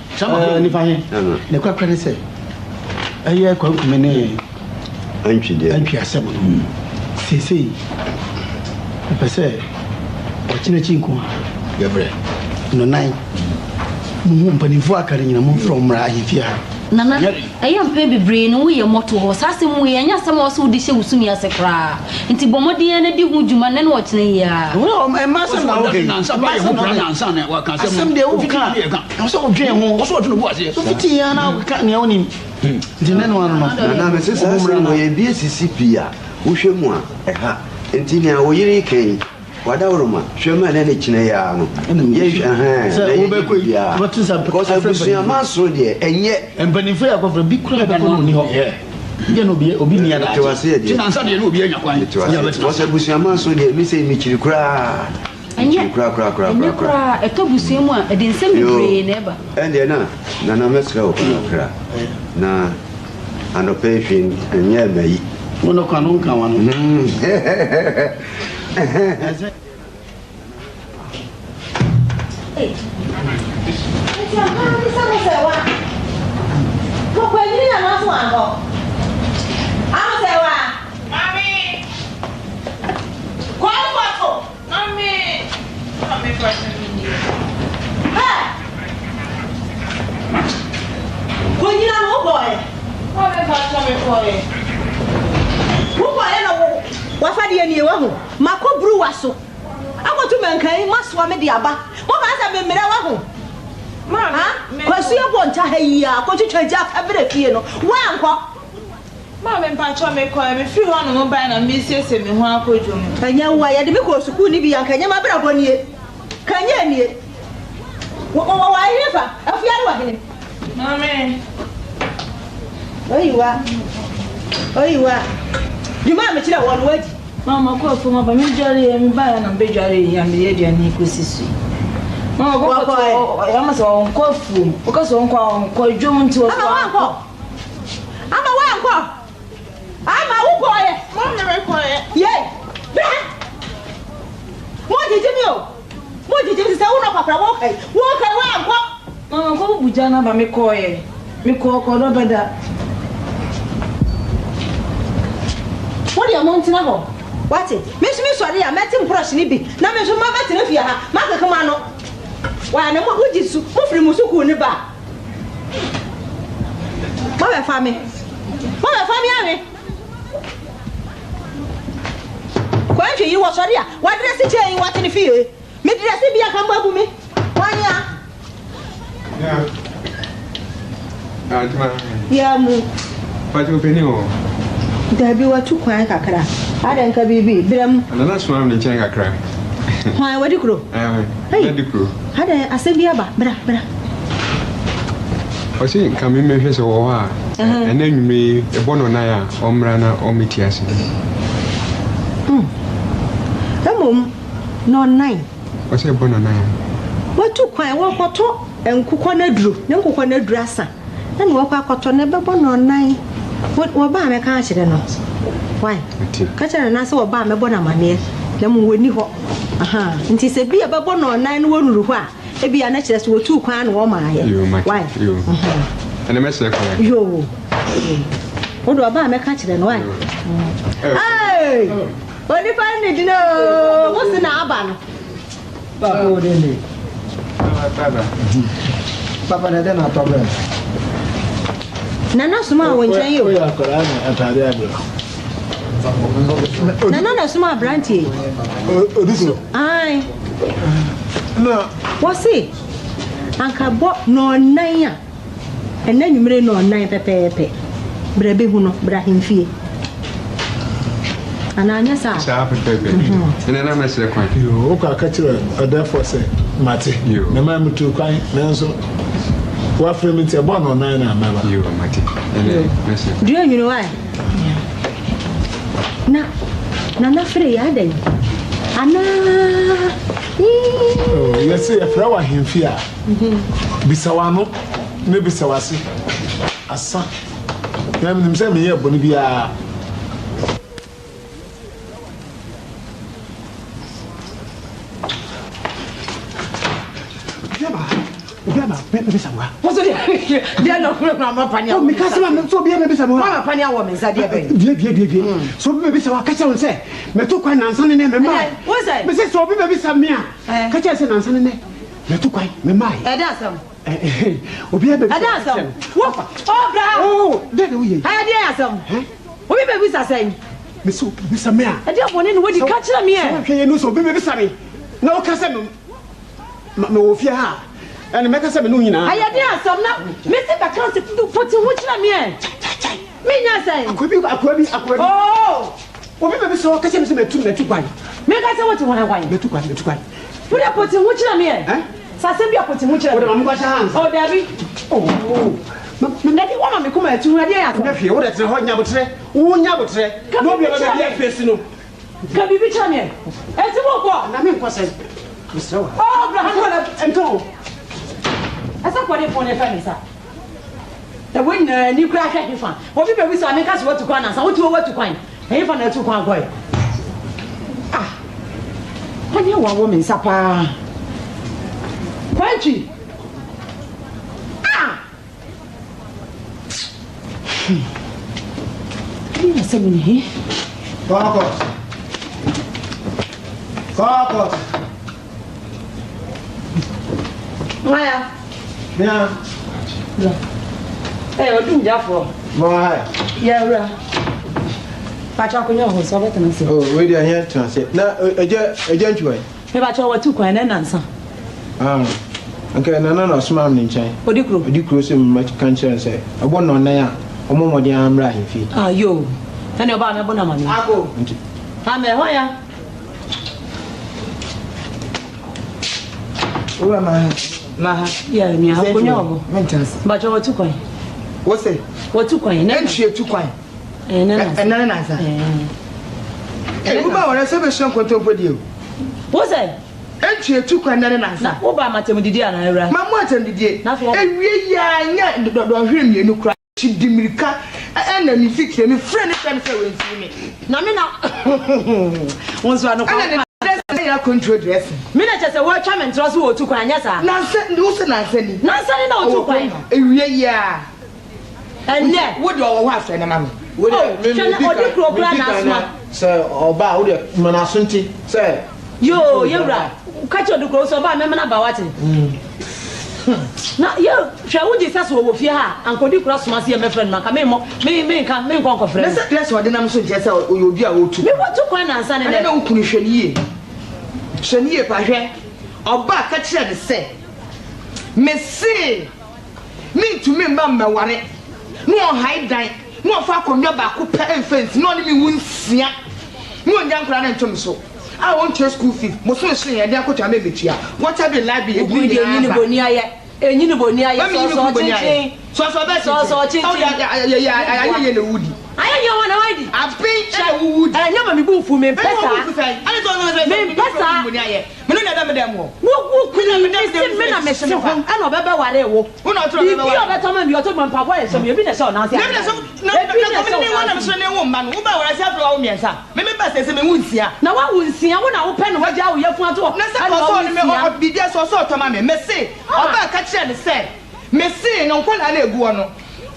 Nifa he ne kwakwa ne sɛ ɛyɛ kwankume ne Antwi deɛ. Antwi asɛm no seesei mepɛ sɛ ɔkyena akyi nko a yɛbrɛ nnonan muhu mpanimfoɔ aka no nyina momfrɛ wɔn mmra ahemfie ha. Nana, ɛyɛ mpɛn bebree no woyɛ mmɔtohɔ. Saa asɛm wei, ɛnyɛ asɛm a ɛwɔ sɛ wode hyɛ wo sumi ase koraa. Nti bɔ mmɔden ara na di ho dwuma nnɛ ne ɔkyena yi ara. Mma asɛm na woka yi. Mma asɛm na woka yi. Asɛm deɛ woka a, ɛwɔ sɛ wodwen ho. Wofiti ara na woka nea wonim. Nti ne no ano no. Nana mese saa asɛm wɔ yɛ bi esisi pii a wohwɛ mu a ɛha nti nea wo yere reka yi wadaworoma hwɛ ma ɛnɛ ne kyena yi ara no yɛ nhwɛ ɛhɛn na yɛ nyɛ biribiara because abusua manso deɛ ɛnyɛ. Mpanimfoɔ yɛ akɔfra bi kura bɛkɔ na ɔni hɔ yɛ na obi obi ni adaakye. Mete waseɛ deɛ. Nansa deɛ na obi anya kwan. Mete waseɛ because abusua manso deɛ me sɛ mekyiri koraa. Ɛnyɛ ɛnyɛ koraa, ɛtɔ abusua mu a, ɛde nsɛm bebree na ɛba. Ɛndeɛ na Nana mɛsrɛ wo kakra na anɔpa yi hwee nyɛɛ mayi. Wo no kwa no nka wano. Nti ampa ara bisa mo sɛ wa kɔ anyini na nanso wankɔ. Amo sɛ wa. Mami. Kɔ kɔto. Mami. Mami kɔto mi nie. Hɛ. Kɔ nyina no wo kɔɛ. Mami kɔto mi kɔɛ. Wo kɔɛ na wo wafa deɛ nie wahu. Makɔ buruwa so. Akɔto mankan masoa me de aba. Mo kaa sɛ me mmerɛ wahu. Maame. Kwasu abɔ nta ha yi a kɔtwitwa gya fa brɛ fie no. Woankɔ. Maame mpakyɛw mekɔɛ mefiri hɔ nom bae na meresiesie me ho akɔ dwom. Ɛnyɛ wo a yɛde me kɔɔ sukuu no bi anka ɛnyɛ m'abrabɔ nie. Ka ɛnyɛ nie. Wɔ wɔ wɔ ɛhe fa? Afua ne wɔ hene? Maame. Oyiwa. Oyiwa. Dwuma a mekyerɛ wɔ no wadi. Maame makɔ afuom aba medwareɛ mebaeɛ na mebɛdware yi a mede aduane kɔsi so yi. Maame kɔkɔto ɔyɛ sɛ ɔnkɔ afuom. Woka sɛ ɔnkɔ a ɔnkɔ dwom nti ɔsɛ Ama wankɔ. Ama wankɔ. Ama wo kɔɔyɛ. Maame mekɔɔyɛ. Yei. Bra. Mo gyegye mi o. Mo gyegye mi sɛ wo nɔ kwakora wo kai. Wo kai wankɔ. Mama kɔ bubu gya no aba mekɔɔyɛ. Mekɔɔ kɔdɔ bɛda. Mo deɛ mo ntena hɔ. Wate. Me nso me sɔre a mɛte mprɔhye no bi na me nso ma mɛtena fie ha makeka mo ano. Waa na mo mo gye su mo firi mo sukuu no ba a. Mobɛfa me. Mobɛfa me awe. Kwantwe yi wɔsɔre a wadrɛse kyɛn yi wɔte ne fie. Me drɛse bi aka mbɔ abu me. Wɔn a. Ya mu. Pati opani wɔ. Dabi watu kwan kakra. Adɛn nka biribi brɛ mu. Nana soma me ne nkyɛn kakra. Hwan wadi kuro? Ɛɛ wadi kuro. Adɛn asɛm bi aba bra bra. Ɔse nka me mehwɛ sɛ wɔ hɔ a ɛnɛ anwummerɛ yi ɛbɔ no nan a ɔmmra na ɔmmɛti ase. Mmom nɔnan. Ɔsɛ ɛbɔ no nan a. Watu kwan wɔkɔtɔ nkokɔ no aduro ne nkokɔ no aduro asa. Ɛna wakɔ akɔtɔ no ɛbɛbɔ no ɔnan. Wɔba a mɛka akyerɛ no. Why? Ka kyerɛ nana sɛ wɔba a mɛbɔ no amaneɛ. Na mmom wɔnni hɔ. Aha. Nti sɛ bi a ɛbɛbɔ no ɔnan no wɔnuru hɔ a, ebi a na kyerɛ sɛ wɔtuu kwan na wɔmaayɛ. Why? Yoo. Ɛnɛ mɛsrɛ kwan. Yoo. Wode ɔba a mɛka kyerɛ no. Why? Hey! Onipa no ne dina oo, mo se na aba no. Papa wo den de. Papa na ɛdɛ na atɔ brɛ. Nana soma wɔ nkyɛn yi o. Oyɛ akwadaa na ataade abrɛ. Nana na soma aberanteɛ yi. Odikuro. Ae. Na. Wɔse anka bɔ nɔɔnan a. Ɛnnɛ anwummere nnɔnnan pɛpɛɛpɛ, bra behu no, bra ahemfie. Anaa anyɛ saa a? Saa pɛpɛɛpɛ. Ɛnna na mɛsrɛ kwan. Yoo, wokɔ a ka kyerɛ ɔdɛɛfoɔ sɛ, Mate. Yoo. Mema metuu kwan, nanso woafrɛ me nti, ɛbɔɔ nnɔnnan na mɛba. Yoo, mate. Ɛnna mɛsrɛ kwan. Dua nwunu wae. Na Nana frɛ yɛ adɛn? Anaa Oh, yɛse yɛfrɛ wɔ ahemfie a, bisa w'ano ne bisa w'ase. Asa. Na menim sɛ menyɛɛ bɔne biara. Mɛto kwan nansa ne nɛ mɛma. Mese sɛ obi bɛbisa me a, ka kyerɛ sɛ nansa ne nɛ mɛto kwan mɛma. Ɛda asɛm. Obi abɛbisa. Ɛda asɛm. Wo ɔbra. Oh, dɛn na woyɛ yi? Ɛdeɛ asɛm. Obi bɛbisa sɛn? Mese obi bɛbisa me a. Ɛdeɛ bɔne na wadi ka kyerɛ me ɛ. Sɛ wohwɛ yɛ no sɛ obi bɛbisa me na woka sɛ mewɔ fie ha a, ɛne mɛka sɛ me ne wo nyinaa. Ɛyɛ deɛ asɛm na mese bɛka sɛ pote ho kyerɛ me ɛ. Menya sɛn? Akoa bi, akoa bi, akoa bi. Oh! Obi bɛbisa wo, ka kyerɛ me sɛ matu, matu kwan. Meka sɛ wote hwan kwan? Matu kwan, matu kwan. Wo deɛ pote ho kyerɛ me ɛ. Sɛ asɛm bi a pote ho kyerɛ me. Wo deɛ ma me nkɔhyɛ ha ansa. Oh, dabi. Oh, ma, ma. Dabi, woama me koma atu ho, ɛdeɛn asɛm? Nyɛ hwee, wo deɛ tena hɔ, nya aboterɛ. Wo nya aboterɛ. Ka Na obi biribi a kyerɛ ɔbɛba me. bi afeesi no. Ka biribi kyerɛ me ɛ. Enti wokɔ? Na menkɔ sɛn? Mesrɛ wo. Oh, bra ha no. Nka o. Ɛsɛ kɔde fon ne fɛ me nsa. Na wɔn nyinaa ani koraa hwɛ hefa? Obi bɛbisa a, menka sɛ watu kwan ansa. Wote hɔ watu kwan. Ɛhefa na atu kwan kɔe? Ah, hwan a wawɔ me nsa paa? Kwantwi! Ah! Hmm. Ɛne asɛm ni he? Kɔkɔs. Kɔkɔs. Maya. Mia. Ɛ ɔdum gyafoɔ. Mɔ ha. Yɛ wura. Pakyɛ akonnwa wɔ hɔ sɛ ɔbɛtena ase. Oh, wei deɛ ɛnyɛ tena ase. Na ɛgya ɛgya ntwi wɛn. Me pakyɛ watu kwan na nansa. Ah, nka nana na ɔsoma me ne nkyɛn. Odi kuro. Odi kuro sɛ mmɛka nkyerɛ no sɛ ɛbɔ nnɔnnan a ɔmmɔ mmɔden ara mmra ahemfie. Ah yoo, ɛnna ɔbaa mɛbɔ no amaneɛ. Ako. Nti. Amɛ hɔ ya. Owura ma ha. Ma ha. Yɛ nua akonnwa wɔ hɔ. Mentena ase. Mpakyɛ wɔtu kwan. Wo se? Wɔtu kwan. Ɛntwi etu kwan. Ɛnɛ ne nansa. Ɛɛ wo ba wɔrɛ sɛ bɛsua nkontompo die o. Wo sɛ? Ɛntwi etu kwan nɛ ne nansa. Na wo ba amatam didie anaa awura? Ma mo atam didie. Na afei. Ewie yi a nyɛ dɔnhwere mmienu koraa. Ti di mirika ɛna me mfikyire me frɛ ne frɛ me sɛ wɔmfiri me. Na me na wo nso ano Ɛna ne dressing na yɛ control dressing. Me na kyɛ sɛ wɔatwa me ntorɔ so wɔ otu kwan nyɛ saa. Nansa wo sɛ nansa ni. Nansa ni na otu kwan. Ewie yi a. Ɛnɛ. Wo deɛ ɔwɔ hɔ afrɛ no ma me. Wo deɛ me hwɛ na ɔde kuro kura na asoma. Sɛ ɔba a wo deɛ ma n'aso nte sɛ. Yoo yɛwura ka kyerɛ ɔde kuro sɛ ɔba a mɛma no aba wate. Na yɛ hwɛ wo gye sɛ so ɔwɔ fie ha a anka ɔde kura soma se yɛ mɛfrɛ no ma nka memmɔ me menka menkɔ nkɔfrɛ Na no. sɛ dressing ɔde nam so nkyerɛ sɛ ɔyɛ obi a ɔtu Me watu kwan nansa ne Ɛnɛ nɛ. na wo kunu hwɛ no yie hwɛ no yie paa hwɛ ɔba ka kyerɛ no sɛ mese mentumi mma mmɛware na ɔhae dan na ɔfa akonnwa baako pɛ mfa nsi na ɔne me wo nsia na ɔnya nkwadaa no nto me so a ɔntua school fees bosome so yɛn de akɔtua mɛ mɛtua water bill light bill Wo ebi kunu deɛ nyinaa enyi ne ba boni ayɛ enyi ne boni ayɛ Mami yi mi sɔɔsɔɔ kunu boni ayɛ kyenkyen sɔɔsɔɔ bɛɛ sɔɔsɔɔ kyenkyen ɛwɔ kyenkyen de ayɛ yɛ ayɛ yɛ na wudi ayɛ yɛ wɔn na wɔn di aben ɛna wuwu di ɛnyɛ ma mi bu nfu mi mpɛ ɛna saa wɔn bu sɛn ɛna sɛ ɔsɛ sɛ mi mpɛ saa boni ayɛ mi no na ɛda mi dɛm wɔ wo wo kunu yi mi si mi na mi si ho ɛna ɔbɛbɛ ware wo wo na ɔtɔrɔ biribi bɛbɛ ware ɔbɛtɔ ma mi ɔtɔ ma mpaboa yɛ hyɛ mi ebi na ɛhyɛ ɔnan se na mi na so na ebi na na kɔmi ɛhyɛ ne wɔn na ɔnan mi se so ne wo mma no wo ba wɔ ase afei wa wo mmiɛnsa mi mi ba sɛ sɛ mi wo nsia na wawo nsia wo na wopɛ na wagya wo yafunu ato hɔ na sɛ ɛna ɔsɔ wawo ɔne me nsia ɔ biribi sɛ ɔsɔ ɔtɔ ma me mɛ se ɔbaa ka kyerɛ ne sɛ mɛ se no nkɔlaa na egu hɔ no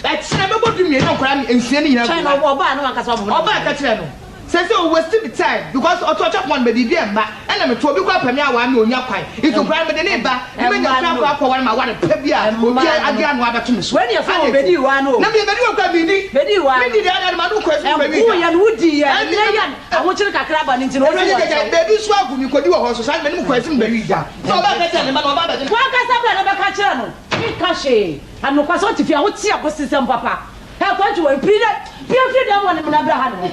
ɛkyerɛ bɛbɔ du mmienu nkɔlaa nsia ne nyinaa twɛn gu na hɔ ɔbaa na wankasa ɔbɔ ɔbaa ka kyerɛ no sɛ sɛ o waste me time because ɔtɔ ɔtɔ pɔn bɛ biribi ɛmba ɛna me to obi kɔ apɛ me awaa me onya kwan nti nkɔlaa me de ne ba ne mɛ nya kora akɔ akɔ ware ma ware pɛ bi a obi ade ano abɛto me so wei ne yɛfrɛ wɔ bɛdii waa no o na me bɛdi wɔ kora me di bɛdii waa me di deɛ ade ma no kɔ ɛso bɛ wi ɛko yɛ no wodi yɛ ɛnɛ yɛ ahokyere kakra ba ne nti na ɔsi wɔ kyɛw baabi nso agu mi kɔdi wɔ hɔ so saa mɛ ne mu kɔ ɛso bɛ wi gya sɛ ɔbaa ka kyerɛ ne ba na ɔbaa bɛgye wankasa bra na bɛka kyerɛ no menka hwee anokwa sɛ ɔte fie a wote abosesɛm papa ɛkɔntwe wɔ piri dɛ pia firi dɛm wɔ ne mena bra ha ne ho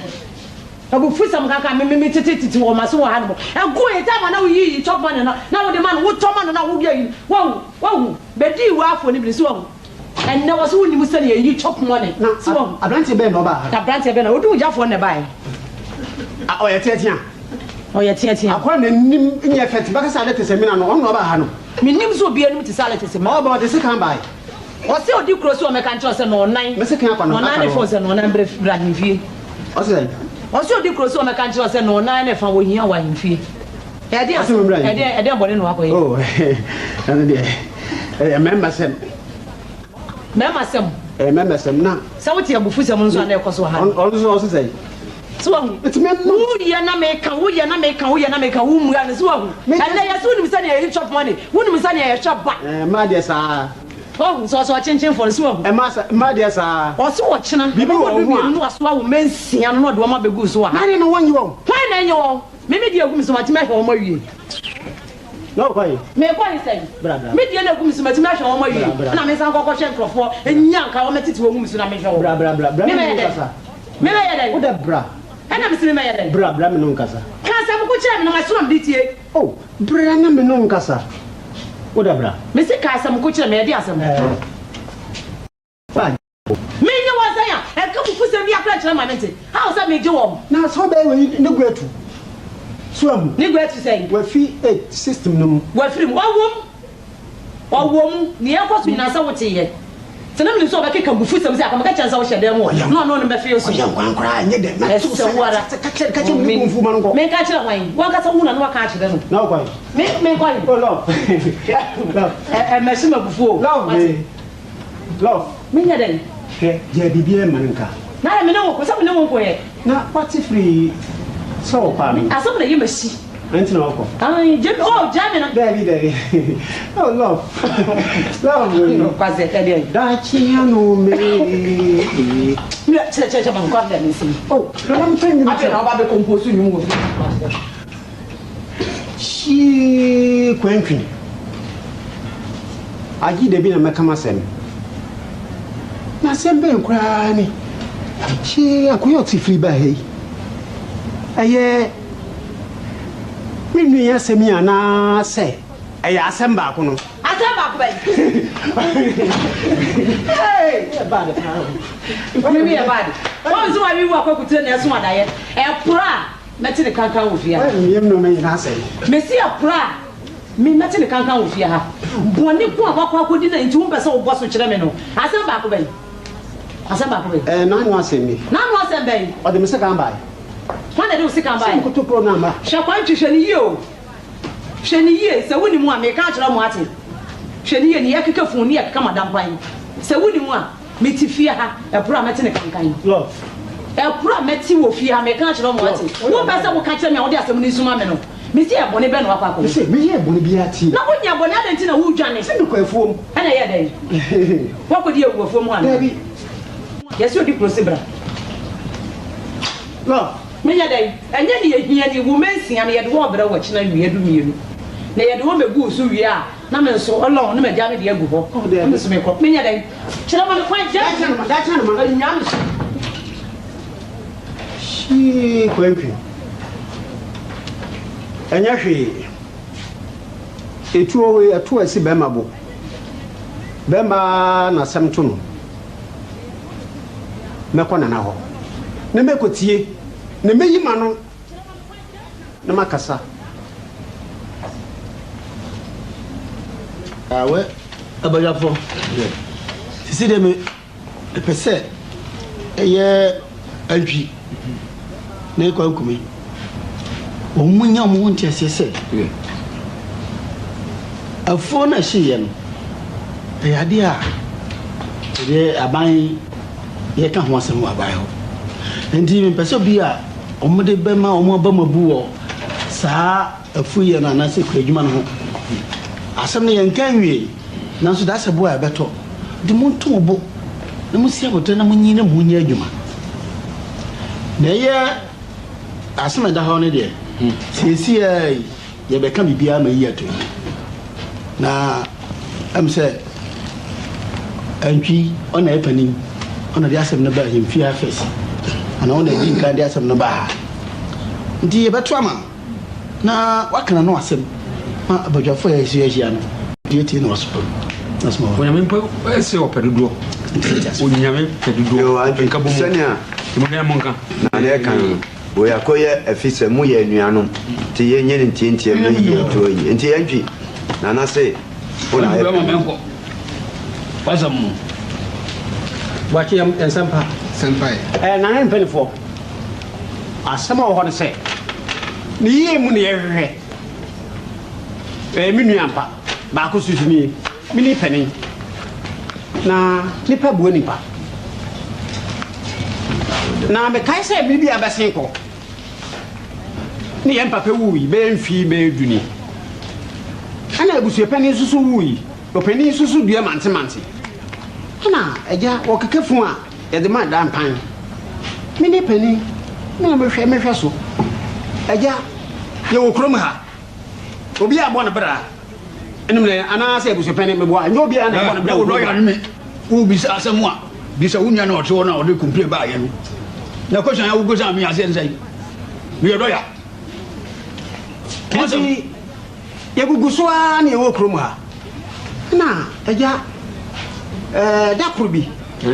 abufusɛm kaka me me me tete tete wɔ ma so wɔ ha ne mo ɛgo yɛ tam a na woyi yi chop money no na wode ma no wotɔ ma no na woyɛ yi wahu wahu bɛdii wɔ afɔ ne bi so wahu ɛnnɛ wɔ so wonim sɛdeɛ yɛyi chop money Na so wahu aberanteɛ bɛn na ɔbaa ha? aberanteɛ bɛn na ɔdu gyafoɔ na ɛbaeɛ. Ɔyɛ teatea. Ɔyɛ teatea. Akora n'anim nyɛ fɛ te bɛka sɛ ade te sɛ mina no, ɔno na ɔbaa ha no. Mennim sɛ obi anim te sɛ ale te sɛ mina. Ɔba ɔde sekan bae. Ɔse ɔdi kuro so ɔmɛka nkyerɛ sɛ nɔɔnan. Me sekan akɔ no aka no. Nɔɔnan ne fon sɛ nɔɔnan brɛ bra ahemfie. Ɔse sɛn? Ɔse ɔdi kuro so ɔmɛka nkyerɛ sɛ nɔɔnan ne fa wɔhia wɔ ahemfie. Ɛdeɛn Ɔse me mmra ahemfie. ɛdeɛn ɛdeɛn bɔne na wakɔyɛ? Oh ɛno deɛ ɛyɛ mmarima sɛm. Mmarima sɛm. Ɛyɛ mmarima sɛm na. Sɛ wote abufusɛm nso a na ɛkɔ so wɔ ha no. Ɔno nso ɔse sɛn? So wahu? Woyɛ na meka, woyɛ na meka, woyɛ na meka, wommua no. So wahu? Ɛnnɛ yɛse wonim sɛnea yɛyi chop money, wonim sɛnea yɛhwɛ ba. Ɛɛ, mmaa deɛ saa. Wahu? Sɛ ɔsɛ ɔkyenkyenfoɔ no, so wahu? Mmaa sa, mmaa deɛ saa. Ɔse ɔkyena, Biribi wɔ ɛbɛbɔ wo ho a. dumienu na wasoa wo mma nsia no na ɔde wɔn abɛgu wo so wɔ ha. Hwan na wɔnye wɔn? Hwan na ɛnye wɔn? Me me deɛ agu me so, matumi ahwɛ wɔn awie. Na wokɔ he? Mekɔ he sɛn? Bra, bra. Me deɛ na agu me so, matumi ahwɛ wɔn awie. Bra, bra. Ɛna mensan nkɔ kɔhwɛ nkurɔfoɔ, nya nka wɔn mɛtete wɔn gu me so na menhwɛ wɔn. Bra, bra, bra, bra me ne Mebɛyɛ wo dɛn? nkasa. Me bɛyɛ dɛn? Wo dɛ bra. Ɛna mese me bɛyɛ dɛn? Bra, bra me ne wo nkasa. Ka asɛm ko kyerɛ me na maso na mede tie. Oh, bra na me ne wo nkasa. Wo dɛ bra. Mese ka asɛm ko kyerɛ me, ɛde asɛm? Ɛɛ. Ba. Menye wɔn sɛn a, ɛnka fufusɛm biara koraa nkyerɛ ma mente. How sɛ megye wɔn? Na sɛ ɔbɛyɛ wei ne gu atu. So ahu? Ne gu atu sɛn? Wafi eh, system no mu. Wafiri mu. Ɔwom. Ɔwɔ mu, nea ɛrekɔ so nyinaa sɛ woteeɛ. Sɛ na menim sɛ ɔbɛkeka abufusɛm sɛ anka mɛka kyerɛ no sɛ wohyɛ dan mu hɔ na ɔne wo no mmɛfee so. Ɔyɛ nkwan koraa ɛnyɛ dɛ. Na to Ɛsɛ wo ara. sɛ ka kyerɛ ka kyerɛ me ne bo mfu ma no nkɔ. Menka nkyerɛ hwan? W'ankasa wohu na na waka akyerɛ no. Na wokɔ he? Me menkɔ he? Oh love. Love. Ɛ ɛmmɛhye m'abufuo o. Love Wate? me. Love. Menyɛ dɛn? Hwɛ, gyaa biribiara ma no nka. Na ayɛ me ne wo ko, sɛ me ne wo nko ɛ. Na wate firi sɛ ɔkɔ ano. Asɛm na ɛyɛ m'asi. Ɛnti na ɔkɔ. Ae, gye me, oh, gyaa me na. Dabi, dabi, oh love, love wei. Kwasɛ, ɛdeɛn? Daakye ano me. Wura, kyerɛ, kyerɛ, kyerɛ ma nkɔ abɛ me nsam. Oh, na ma mfa nnwom. Afei na ɔba bɛ compose nnwom wɔ fie. Hyii kwantwi. Agye dabi na mɛka m'asɛm. Na asɛm bɛn koraa ni? Hyii akoyɛ ɔte firi baa ha yi. Ɛyɛ me nua yi asɛm yi anaasɛ ɛyɛ asɛm baako no? Asɛm baako bɛn? Hey! Yɛ bad paa o. Nkumi mi yɛ bad. Wɔn nso wɔn awi wu akɔkutire na ɛso adayɛ. Ɛpora a. Mɛte ne kankan wɔ fie ha. Meyam nneɛma nyinaa asɛe. Mesi akora a, me mɛte ne kankan wɔ fie ha. Bɔne ko a wakɔ akɔdi na nti wompɛ sɛ wobɔ so kyerɛ me no, asɛm baako bɛn? Asɛm baako bɛn? Ɛɛ, n'ano asɛm ni. N'ano asɛm bɛn? Ɔde me sekan bae. Hwan na ɛde wo sekan bae? Sɛ mekɔtɔ kuro no amma. Hwɛ Kwantwi, hwɛ no yie o. Hwɛ no yie, sɛ wonim a, meka akyerɛ mo ate. Hwɛ no yie, ne yɛkeka funu ne yɛkeka madampan. Sɛ wonim a. Mete fie ha, ɛboro a mɛte ne kankan. Ɛboro a mɛte wɔ fie ha, meka akyerɛ wo ma woate. Wompɛ sɛ woka kyerɛ me a wode asɛm no resuma me no. Mese yɛ bɔne bɛn na woakɔ akɔyɛ? Mese menyɛɛ bɔne biara tie. Na wonyɛɛ bɔne, adɛn nti na woredwane? Sɛ mekɔ afuom. Ɛna ɛyɛɛ dɛn? Woakɔdi awu wɔ afuom hɔ anaa? Daabi. Yɛse odi kuro se bra. Love. Menyɛ dɛn? Ɛnyɛ nea ehia ni, wo mma nsia no yɛde wɔn rebrɛ wo ɔkyena awia dumienu. Na yɛde wɔn bɛgu wo so wie a, Na me nso, Ɔlɔn, ne m'agya me de agu hɔ, na me nso mekɔ. Menyɛ dɛn? Kyerɛ ma me kwan, gya me. Annya me so. Hyii kwantwi. Ɛnyɛ hwee. Etuo hɔ yi, ɛto asi bɛrima bo. Bɛrima na asɛm to no. Mɛkɔ Nana hɔ na mɛkɔtie, na mɛyi m'ano. na makasa. Awɛ abadwafo sisi deɛ me pɛ sɛ ɛyɛ antwi na ɛkɔ ankumi wɔn mu nya wɔn ho nteaseɛ sɛ afuo no a ɛhyeeɛ no ɛyɛ adeɛ a ɛdeɛ aban yɛka ho asɛm wɔ aban hɔ nti mepɛ sɛ obi a wɔde bɛma wɔn aba mu abu wɔ saa afuyɛ no anaasɛ kuadwuma no ho. Asɛm no yɛnka nwiei, nanso da sɛ bo a ɛbɛtɔ. Nti monto mo bo na monsi aboterɛ na monyi na mo nyɛ adwuma. Na ɛyɛ asɛm a ɛda hɔ no deɛ, seesei ara yi yɛbɛka biribiara ma yi atɔ yie. Na ɛm sɛ Antwi ɔna yɛ panin, ɔna de asɛm no baa ahemfie ha first, anaa ɔna ɛdi nkan de asɛm no baa ha. Nti yɛbɛto ama no na waka n'ano asɛm ma abadwafo a yɛahyia ahyia no tietie na wasopam. Onyame mpo ɛsɛ ɔpɛ dodoɔ. Onyame pɛ dodoɔ. Nka bɔ mu. Sɛnea Mo hwɛ mo nka. Na na ɛka no. Wei akɔyɛ ɛfisɛ moyɛ anuanom nti yɛnyɛ no ntiantia mu na yiyi ntoa yi nti yɛntwe Nana se wo na ayɛ panin. W'asɛm no. Boakye yɛ nsɛm pa. Nsɛm pa yɛ. Ɛɛ Nana ne mpaninfoɔ asɛm a ɔwɔ hɔ ne sɛ ne yie mu na yɛhwehwɛ. Ɛyɛ me nua ampa baako so nie me ne panin na nipa bua nipa. Na mekae sɛ bere bi a abɛsen kɔ ne yɛn papa wui bɛyɛ mfe bɛyɛ du ni. Ɛna abusuapanin nso so wui, ɔpanin nso so dua mantemante. Ɛna agya wɔkeka funu a yɛde ma da mpan. Me ne panin, me na mehwɛ mehwɛ so. Agya, yɛwɔ kurom ha. Obi a bɔ ne bra. Ɛnum dɛ anaasɛ abusuapanin meboa ɛnyɛ obiara na ɛbɔ ne bra wɔ kurom ha. Wobisa asɛm a, bisa wo nua no a ɔte hɔ no a ɔde complain baeɛ no. Na question a wobisa me aseɛ ne sɛn? Meyɛ lawyer. Nti yɛgugu so ara na yɛwɔ kurom ha. Na agya, ɛɛ da koro bi. Da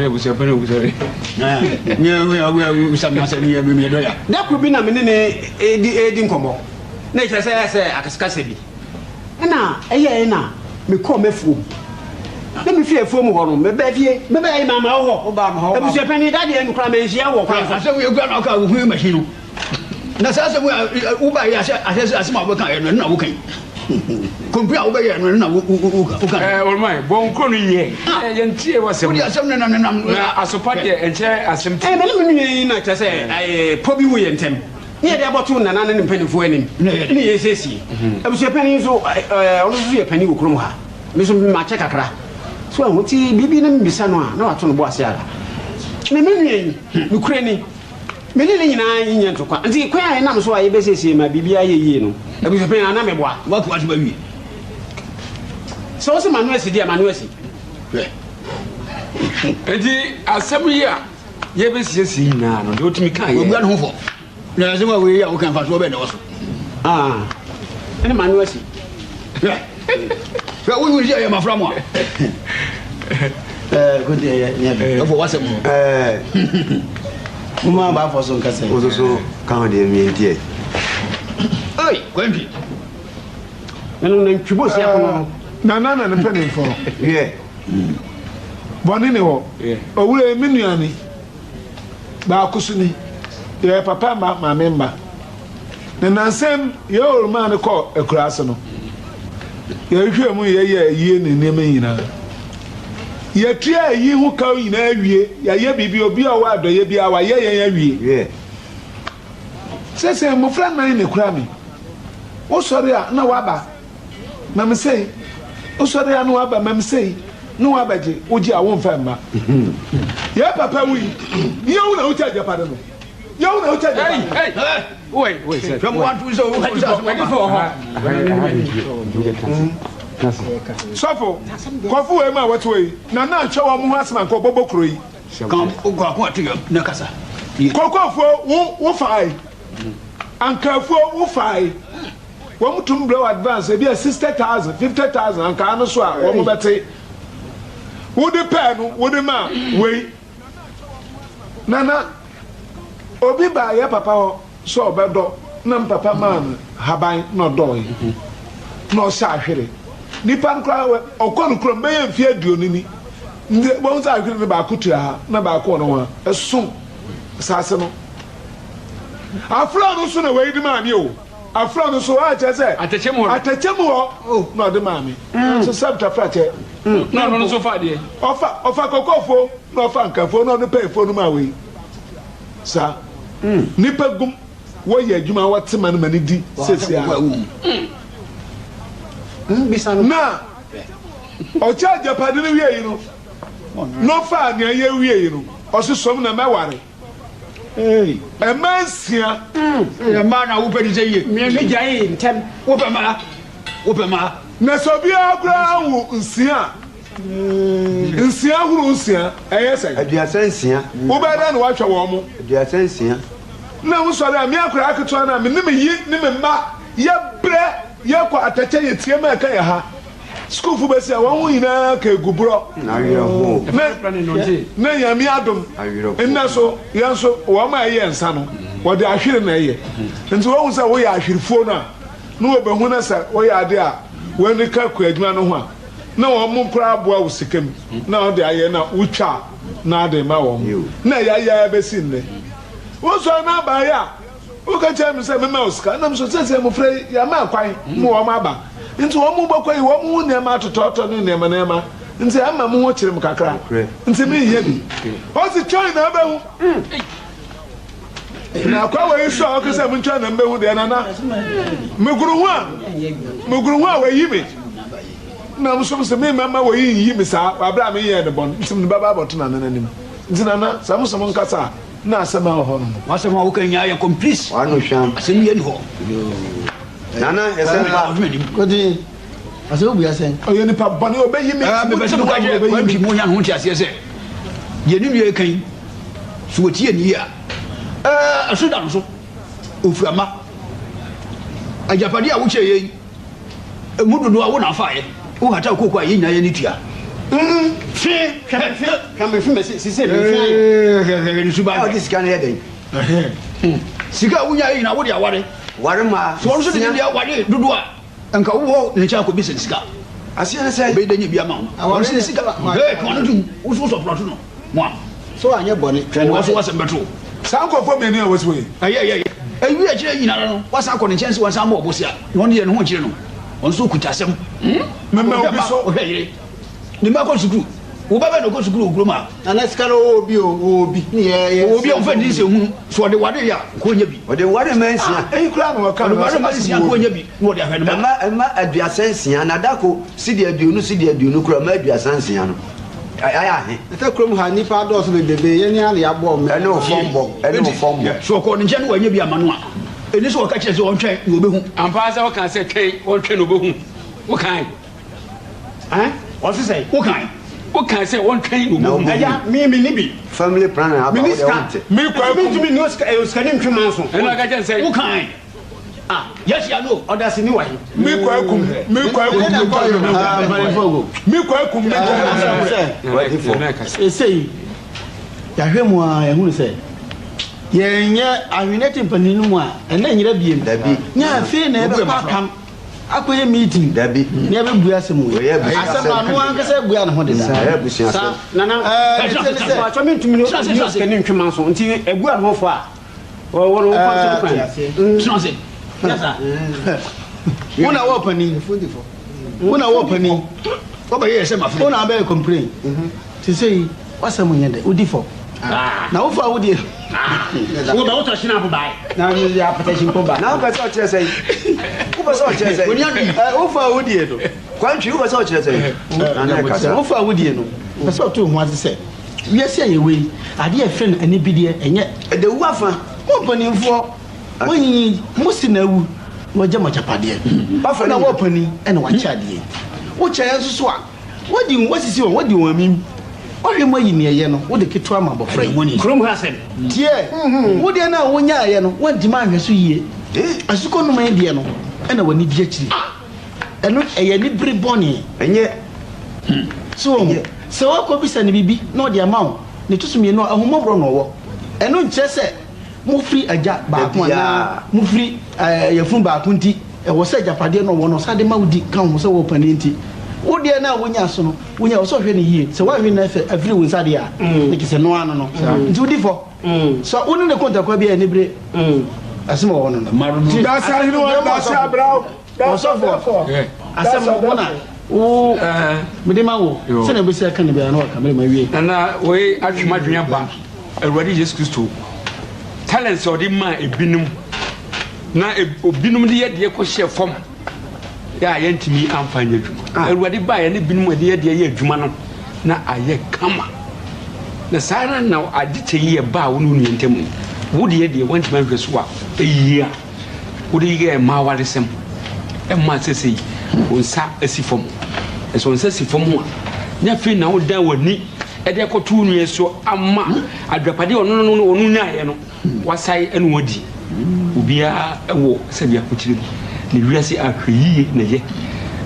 koro bi na me ne no redi nkɔmmɔ. Na ɛkyerɛ sɛ ɛyɛ sɛ akasakasa bi. Ɛna ɛyɛe na mekɔɔ m'afuom. Na mefii afuom hɔ no, mebaa fie. Mebaa yi mamma wo hɔ. Abusuapanin, da deɛ no koraa manhyia wo wɔ kwan so. Asɛm yi kura na ɔka wo ho machine no. Na saa asɛm yi a woba yi ahyɛ ahyɛ sɛ asɛm a wobɛka yɛ no ɛno na woka yi. Kɔmpi a wobɛyɛ no ɛno na woka. Ɛɛ olùmọ̀ bɔ nkuro no yie. Yɛn tie w'asɛm. Wode asɛm no nenam. Na asopa deɛ ɛnkyɛ asɛm ti. Ɛɛ mɛ ne me nua yi na kyerɛ sɛ ɛɛ pɔ bi wɔ yɛn ntɛm. Ne yɛde abɔto Nana ne ne mpanimfoɔ anim ne yɛresiesie. Abusuapanin nso, ɔno nso yɛ panin wɔ kurom ha. Me nso makyɛ kakra. So ahu nti biribi na mebisa no a, na wato ne bo ase ara. Me me nua yi, nokorɛ ni, me ne ne nyinaa nyɛ ntokwa. Nti kwan a yɛnam so a yɛbɛsiesie ma biribiara ayɛ yie no, abusuapanin, anaa meboa? Woato ase awie. Sɛ wose m'ano asi deɛ a, m'ano asi. Hwɛ. Nti asɛm yi a yɛbɛsiesie nyinaa no, deɛ wotumi kaeɛ. Wabua ne ho fɔ. Na asɛm a wei a woka mfasoɔ bɛn na ɛwɔ so? Ah, ɛne ma no asi. Hwɛ, hwɛ wohu sɛ ɛyɛ mafra mo a. Kote ɛyɛ nyɛ bi. Ɛfɔ wasɛm no. Moma abaafo so nkasa. Wo soso ka ho deɛ mie ntiɛ. Ei, kwantwi. Ɛno nantwi bo si akono no. Nana na ne mpanimfoɔ. Wiɛ. Bɔne ne hɔ. Owura yi me nua ni. Baako so ni, yɛyɛ papa mma, maame mma. Na nnansa yi, yɛn ɔremaa no kɔɔ akuraase no, yɛhwehwɛɛ mu yɛyɛɛ ayie ne nneɛma nyinaa. Yɛtua ayi ho kaw nyinaa awie, yɛayɛ biribi, obi a ɔwɔ adɔeɛ biara wayɛ yɛn awie. Seesei mmofra nnan na ekura me. Wosɔre a na woaba. Ma me sei. Wosɔre a na waba ma me sei. Na wabɛgye. Wogye a womfa mma. Yɛn papa wui. Yɛ wo na wokyɛ agyapade no. Yɛ wo na wokyɛ agyapade no. Sɔfo, kɔfo wei mu a wɔte hɔ yi, na na nhwɛ wɔn ho asɛm anka ɔbɔbɔ kuro yi. Kokofoɔ wo wo fae. Ankafoɔ wo fae. Wɔn tum brɛ wo advance ebi a 60,000, 50,000 ankaa no so a wɔn bɛte. Wode pɛɛ no wode ma wei. Nana, obi baa yɛ papa hɔ sɛ ɔbɛdɔ na mpapa maa no haban na ɔdɔɔe na ɔhyɛ ahwere. Nipa no koraa ɔkɔ no kurom bɛyɛ mfe 20 ni. Nti wɔn sɛ ahwere no baako tua ha na baako wɔ no ho a ɛso saase no. Afra no so na wei de maa me o. Afra no so a kyerɛ sɛ atɛkyɛ mu hɔ atɛkyɛ mu hɔ na ɔde maa me. Nso sɛ tafra kyɛ. Na ɔno nso fa deɛ. Ɔfa ɔfa kɔkɔɔfoɔ na ɔfa nkafoɔ na ɔde pɛɛfoɔ no maa wei. Saa nipa gum wɔyɛ adwuma wɔte ma no ma no di sɛsi a. Na ɔkyɛ agyapade no wie yi no na ɔfaa nea yɛ wie yi no ɔso sɔm na mɛware. Mmaa nsia. Mmaa na wopɛ ne sɛ yie. Me gyae ntɛm. Wopɛ mmaa. Wopɛ mmaa. Na sɛ obiara koraa wo nsia a, nsia horo nsia, ɛyɛ sɛn? 36. Wobɛyɛ dɛn na woahwɛ wɔn mo? 36. Na wosɔre a, me akwadaa ketewa no a me ne me ye ne me mma yɛbrɛ yɛkɔ atɛkyɛ yɛtie ma ɛka yɛ ha. Sukuufo bɛsi a wɔn ho nyinaa ka egu borɔ. Awerɛhow. Na na Nyame adom Awerɛhow. nnɛ so yɛn nso wɔn a ɛyɛ nsa no. Wɔde ahwere na ɛyɛ. Nti wɔhu sɛ woyɛ ahwerefuo no a, na wɔbɛhu na sɛ woyɛ adeɛ a w'ani ka kuadwuma no ho a, na wɔn koraa aboa wo sika mu na wɔde ayɛ na wotwa a na ade ma wɔn. Na ɛyɛ ayɛ ara bɛsi nnɛ. Wosɔre na abaeɛ a, woka kyerɛ me sɛ mema wo sika. Nam so seesei mmofra yi, yɛama kwan ma wɔn aba. Nti wɔn bɔkɔ yi, wɔn ho nneɛma atotɔtɔ ne nneɛma nneɛma. Nti ɛma mo ho kyere me kakra. Nti menyɛ bi. Ɔse twɛn na wobɛhu. Na akwa wei nso a ɔka sɛ mentwɛn na mbɛhu deɛ nana megoro ho a megoro ho a wayi me na nso sɛ me mɛma wɔyi nyi me saa wɔ abere a menyɛɛ ne bɔn nti mede bɛba abɔto nana n'anim nti nana sɛ mo sɛ mo nkasa a na asɛm a wɔ hɔ no no. W'asɛm a woka nyinaa yɛ complete. W'ano hwam. Asɛm bi ani hɔ. Nana ɛsɛm pa. Kodi asɛm obua sɛn. Ɔyɛ nipa bɔne ɔbɛyi me. Mepɛ sɛ meka kyerɛ Kwantwi mu nya ne ho nteaseɛ sɛ deɛ ne nua reka yi sɛ wɔtie ne yie a ɛso da no so. Ɔfira mma. Agyapadeɛ a wokyɛeɛ yi ɛmu dodoɔ a wo na afaeɛ. Wohata kooko a yɛn nyinaa yɛn ani tua. Fe hwɛ me fe hwɛ me fe me se sese me fe ayɛ. Hwɛ hwɛ ne suban. Ɔde sika no yɛ dɛn? Sika a wonyaeɛ nyinaa wode aware. Ware mmaa. So ɔno nso de ne deɛ ware dodoɔ a nka wowɔ ne nkyɛn akɔbisa ne sika. Aseɛ ne sɛn? Ɔbɛyɛ dɛ nya bi ama wo. Ɔno nso ne sika. Hee to ano tom. Wo nso wosɔ prɔto no. Mo a. So wanyɛ bɔne. Twɛn wo nso w'asɛm bɛto wo. Saa nkurɔfoɔ mmienu a wɔsi hɔ yi. Ɛyɛ ɛyɛ ɛyɛ. Ɛwie akyire nyinara no wasan akɔ ne nkyɛn sɛ wɔnsan mmɔ ɔbosea. Na ɔno deɛ ne ho nkyere no. Ɔno nso ɔkuta asɛm. Mema obi so. Ɔhwɛ yere. Ne mma kɔ sukuu. Wo ba bɛn na ɔkɔ sukuu wɔ kurom ha? Nana sika no ɔwɔ obi o, ɔwɔ obi ne yɛ yɛ. Ɔwɔ obi a ɔmfa nni nsɛnhunu. So ɔde ware yɛ a, nka ɔnya bi. Ɔde ware mma nsia. Ah, eyi koraa na ɔka no. Ɔde ware mma nsia nka ɔnya bi na ɔde ahwɛ ne mma. Mma mma 36, na da ko sidi 20 sidi 20 koraa mma 36 no, ayɛ ahe? Ɛsɛ kurom ha nnipa adɔɔso bebrebe, yɛn ara na yɛaboa wɔn. Ɛne wo fam bɔ, ɛne wo fam bɔ. So ɔkɔɔ ne nkyɛn na wannya bi amma no a, ɛnni sɛ ɔka kyerɛ sɛ ɔntwɛn na ɔbɛhu. Ampa ara sɛ wokaa sɛ, Twɛn, ɔntwɛn na ɔbɛhu. Wokae. Ɛn, ɔse sɛn? Wokae. Wokae sɛ ɔntwɛn na Na ɔbɛhu. ɔbɛhu. Agya, me menni bi. Family planning aba, Menni wo deɛ sika. wonte. Me kɔ Ɛsɛ akum. mentumi nni osika, ɛyɛ osikani ntwe manso. Ɛna ɔka kyerɛ no sɛ. Wokae. Ah, yɛahyia no o. Ɔdaseni wɔ he? Me kɔ akum. Me kɔ akum. Me kɔ akum. Me kɔ akum. Me kɔ akum. Wadi fɔ. Seesei, yɛahwɛ mu ara, yɛahunu sɛ yɛnyɛ ahweneɛ te mpanin no mu a, ɛnna nyera biem. Dabi. Nyɛ afei na yɛbɛkɔ apam akɔyɛ meeting Dabi. na yɛbɛbua asɛm wei. Wei yɛ abusuasɛm. Asɛm no ano ankasa abua ne ho deda. Ɛyɛ abusuasɛm. Saa. Nana, Ɛɛ, ne ti ne sɛ. Mpakyɛ mentumi nni osikani ntwe manso, nti abua ne ho fɔ a, wɔwɔ no wɔmfa nto ne kwan. Tena ase. Nyɛ saa. Wo na wɔ panin. Wo na wɔ panin. Wobɛyɛ sɛ mafene. Wo na abɛyɛ complain. Sesei w'asɛm nyɛ dɛ, wodi fɔ. Na wo fɔ a wodie. Wo bɛ wotɔ hyena abo bae. Na mi yɛ apɛtɛkyi mpo ba. Na wopɛ sɛ ɔkyerɛ sɛn? Wopɛ sɛ ɔkyerɛ sɛn? Oni adi. Wo fɔ a wodie no. Kwantwi wopɛ sɛ ɔkyerɛ sɛn? Nana ɛkasa. Wo fɔ a wodie no, pɛ sɛ ɔto wo ho ase sɛ wiase a yɛwɔ yi, adeɛ a yɛfrɛ no anibideɛ, ɛnyɛ. Ɛda wu afa. Mo mpanimfoɔ, moanyinyi, mo se na awu, na wagya mo agyapadeɛ. Wafa Wo na ne wɔ panin na wakyɛ adeɛ yi. Wokyɛ yɛn nso so a, Woadi, woasisi wɔn, woadi wɔn amim. Woahwɛ mu ayi nea ɛyɛ no, wode ketewa ma abɔfra yi. Kurom ha asɛm. Tie! Wo deɛ no a wonyaeɛ no, woantumi anhwɛ so yie. Asukɔ nnomaa deɛ no na w'ani di akyiri. Ɛno, ɛyɛ anibere bɔne. Ɛnyɛ. So woahu? Sɛ woakɔbisa no biribi na ɔde ama wo, nea ɛto so mmienu a, ahummɔborɔ na ɔwɔ. Ɛno nkyerɛ sɛ mofiri agya baako anaa mofiri yafunu baako nti, ɛwɔ sɛ agyapadeɛ no ɔwɔ no ɔsan de ma wo di ka ho sɛ wowɔ panin nti. Wo deɛ no a wonya so no, wonya, ɛwɔ sɛ ɔhwɛ no yie. Sɛ woanhwɛ no sɛ afiri wo nsa deɛ a, ne kyerɛ sɛ noa ano no. Nti wodi fɔ. Sɛ wo ne ne ko ntakwa bi a, anibere asɛm a ɔwɔ no no. Nti, Dase ahene wa, dase abraw. Ɔsɔfoɔ, asɛm no wo na wo mede ma wo sɛdeɛ wobɛsi aka no biara na waka mede ma wie. Nana wei atwe m'adwene aba Awurade Yesu Kristo talents a ɔde maa ebinom na ebinom de yɛ deɛ kɔhyɛ fam yɛ a yɛntumi amfa nyɛ adwuma. Ah. Awurade baa yɛ ne binom a yɛde yɛ deɛ yɛ adwuma no na ayɛ kama. Na saa ara na ade kyɛ yi yɛ baa wo ne wo nua ntam yi. Wo deɛ deɛ woantumi anhwɛ so a ɛyie a Wode yɛɛ mmaa awaresɛm maa seesei wo nsa asi fam. Na sɛ wo nsa si fam a, nyɛ afei na wodan w'ani de akɔto wo nua so ama adwapadeɛ a ɔno no ɔno nyaeɛ no wasae ne wadi. Obiara wɔ sɛdeɛ ahokyere mu na wiase ahwɛyie na ɛyɛ.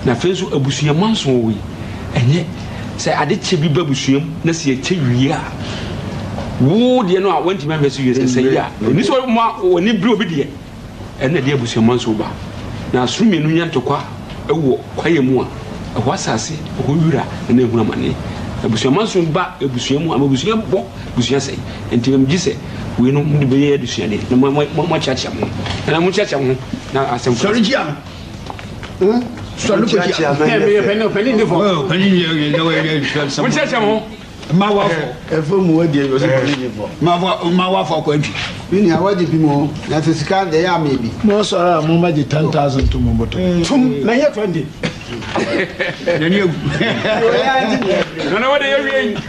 Na afei nso abusua manso wɔ yi, ɛnyɛ sɛ ade kyɛ bi ba abusua mu na sɛ yɛkyɛ wie a. Wo deɛ no a wantumi anhwɛ so yie sɛ sɛ yie a, ɛni sɛ ɔma w'ani bere obi deɛ. Ɛno na ɛde abusua manso ba. Na asono mmienu nya ntɔkwa wɔ kwaeɛ mu a, ɛhɔ asase, ɛhɔ wira na na ɛhunu amane. Abusua manso ba abusua mu ama abusua bɔ, abusua sɛe. Enti megye sɛ wei no mode bɛyɛ adesuadeɛ na moakyeakyea mo ho. Nana monkyeakyea mo ho na asɛm Sɔre kyia no. Sɔre kɔ kyia no. Monkyeakyea mo ho. Ma wafɔ. Ɛfɔ mu wɔ deɛ yɔsi kɔ ne ne fɔ. Ma fɔ ma wafɔ kɔ antwi. Mi nua wagye bi mu na sɛ sika deɛ yɛ ama bi. Mo sɔrɔ a mo ma gye 10,000 to mo bɔtɔ. Tum na yɛ 20. Nani agu. Nana wode yɛ wie yi. Me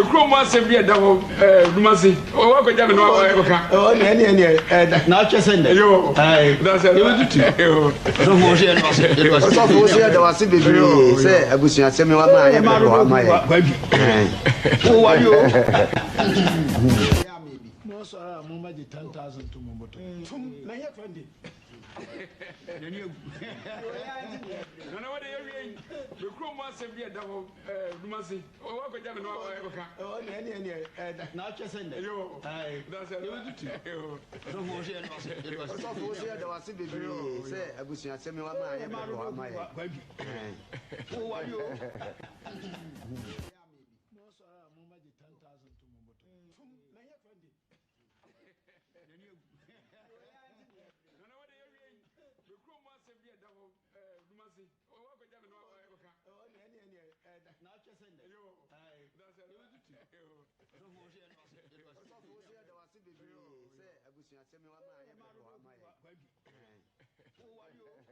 kuro mu asɛm bi ɛda hɔ ɛɛ Dumase. Wakɔgya me no ɛkɔka. Ɔ ne ɛne ɛne ɛda na atwɛ sɛ ndɛ. Yo. Dasɛ. Yɛbɛtutu. Ɔsɔfo wo so yɛ dɔwase. Ɔsɔfo wo so yɛ dɔwase bebree sɛ abusuasɛm yi wama ayɛ bɛbɔ ama yɛ. Wo wari o. Mo sɔrɔ a mo ma gye 10,000 to mo bɔtɔ. Tum na yɛ 20. Nani agu. Nana wode yɛ wie yi. Me kuro mu asɛm bi ɛda hɔ ɛɛ Dumase. Wakɔgya me no ɛkɔka. Ɔ ne ɛne ɛne ɛda na atwɛ sɛ ndɛ. Yo. Dasɛ. Yɛbɛtutu. Ɔsɔfo wo so yɛ dɔwase. Ɔsɔfo wo so yɛ dɔwase bebree sɛ abusuasɛm yi wama ayɛ bɛbɔ ama yɛ. Wo wari o. Mo sɔrɔ a mo ma gye 10,000 to mo bɔtɔ. Tum na yɛ 20. Nana wode yɛ wie yi. Me kuro mu asɛm bi ɛda hɔ ɛɛ Dumase. Wakɔgya me no ɛkɔka. Ɔ ne ɛne ɛne ɛda na atwɛ sɛ ndɛ. Yo. Dasɛ. Yɛbɛtutu. Ɔsɔfo wo so yɛ dɔwase. Ɔsɔfo wo so yɛ dɔwase bebree sɛ abusuasɛm yi wama ayɛ bɛbɔ ama yɛ. Wo wari o.